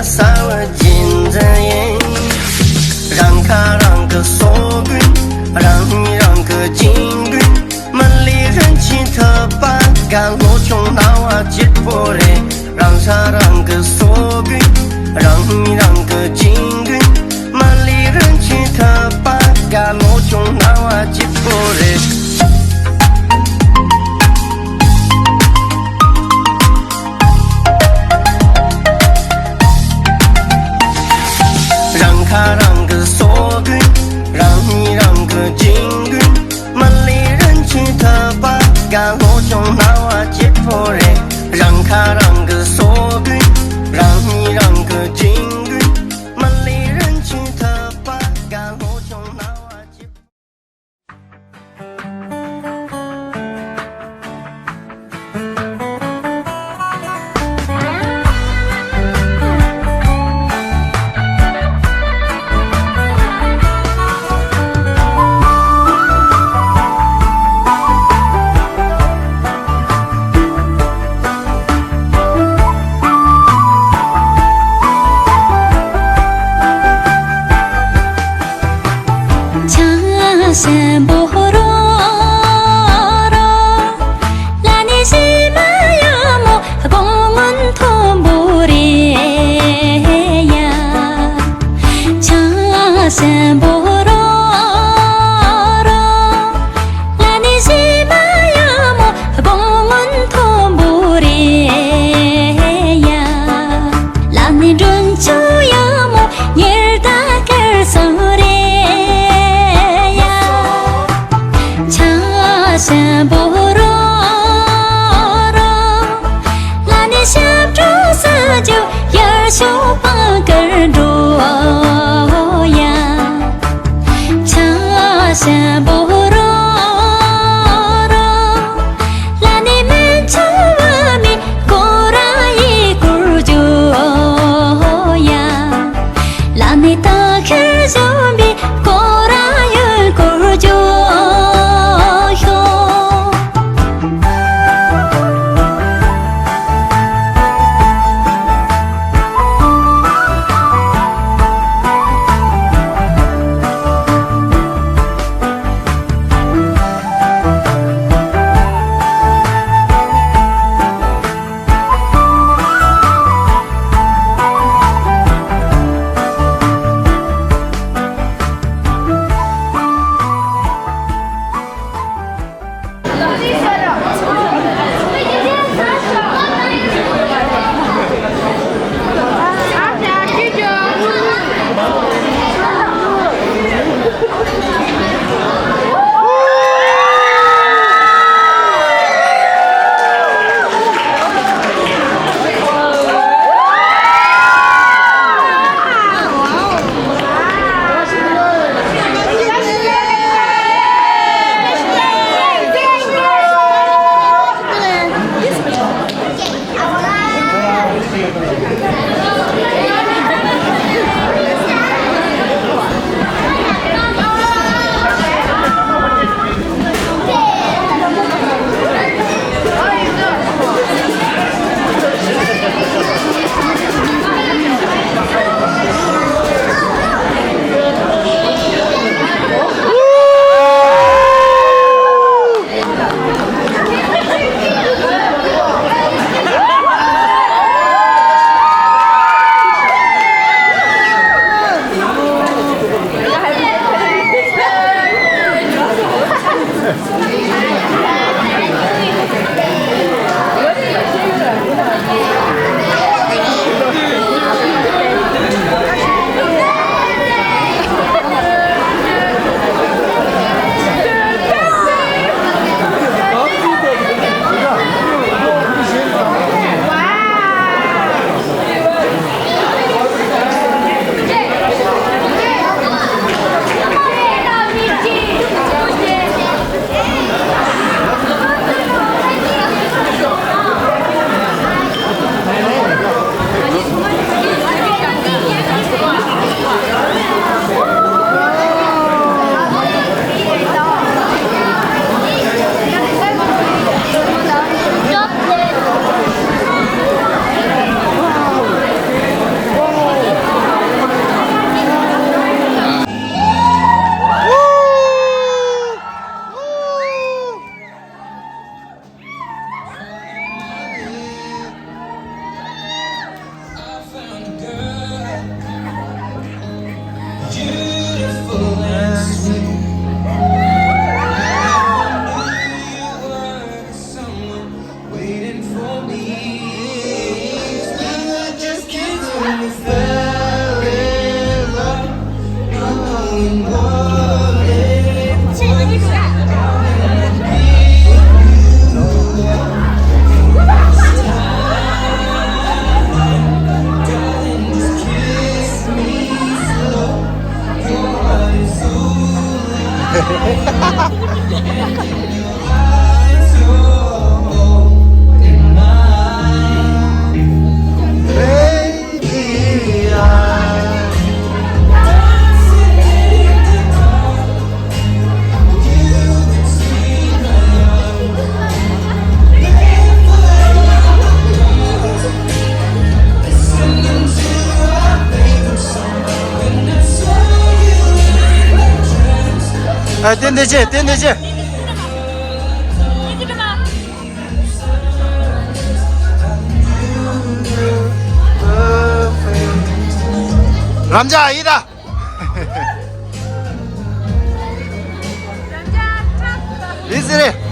ས་བ་སྦྱིན་འཛིན་ཡིན། རང་ཁ་རང་གི་སྲོག་ཀུན། རང་ཉིད་རང་གི་རྒྱུད་ཀུན། མི་ལུས་རིན་ཆེན་ཐུབ་པ་དགའ། བློ་ཆུང་སྣང་བ་སྐྱིད་པོ་རེད། རང་ས་རང་གི་སྲོག་ཀུན། རང་ཉིད་རང་གི་རྒྱུད་ཀུན། མི་ལུས་རིན་ཆེན་ཐུབ་པ་དགའ། བློ་ཆུང་སྣང་བ་སྐྱིད་པོ་རེད། རང་ཁ་རང་གི་སྲོག་ཀུན། རང་ཉིད་རང་གི་རྒྱུད་ཀུན། མི་ལུས་རིན་ཆེན་ཐུབ་པ་དགའ། བློ་ཆུང་སྣང་བ་སྐྱིད་པོ་རེད། རང་ཁ་རང་གི་སྲོག་ཀུན། རང་ཉིད་རང་གི་རྒྱུད་ཀུན། མི་ལུས་རིན་ཆེན་ཐུབ་པ་དགའ། བློ་ཆུང་སྣང་བ་སྐྱིད། ཆང་ཞིམ་པོ་རོ་རོ། ལ་ནི་ཞི་མ་ཡ་མོ་དགོང་སྔོན་མཐོན་པོ་རེད་ཡ། ཆང་ཞིམ་པོ་རོ་རོ། ལ་ནི་ཞི་མ་ཡ་མོ་དགོང་སྔོན་མཐོན་པོ་རེད་ཡ། ལ་ནི་སྒྲོན་ཆུ་ཡ་མོ་ཉེར་ད་ཀར་སང་རེད་ཡ། ཆང་ཞིམ་པོ་རོ་རོ། ལ་ནི་ཞབས་བྲོ་ས་ཇོ་ཡར་ཤོག་པང་ཀར་འགྲོ་ཡ། ཆང་ཞིམ་པོ་རོ་རོ། ལ་ནི་མན་ཆུ་བ་མི་ཀོ་ར་ཡི་ཀུར་ཇོ་ཡ། ལ་ནི་ཏ་ཁེར་ཇོ་མི་ཀོ་ར་ཡོད་ཀུར་ཇོ་ཤོ། ཨ། བསྟན་འདི་ཆེ། བསྟན་འདི་ཆེ། རམ་ཇ་ཡིན་ད། རེད་ཟེར་རེད།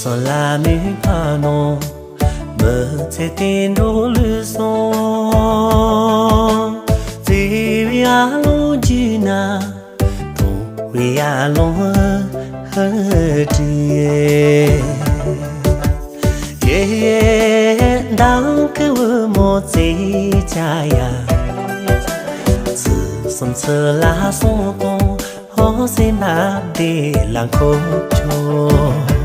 སོ་ལ་མི་ཕ་ནོ། མི་ཚེ་དེ་འགྲོ་ལུས་སོང་། བརྩེ་བའི་ཨ་ལོ་རྒྱུད་ན། གྲོང་བའི་ཨ་ལོ་ཧ་དྲི། ཡེ་ཡེ་མདང་གི་བུ་མོ་ཚེ་ཆ་ཡ། ཚུལ་གསུམ་ཚུལ་ལ་སོང་དང་། ཧོ་སེམས་པ་བདེ་ལ་འཁོར་ཆོག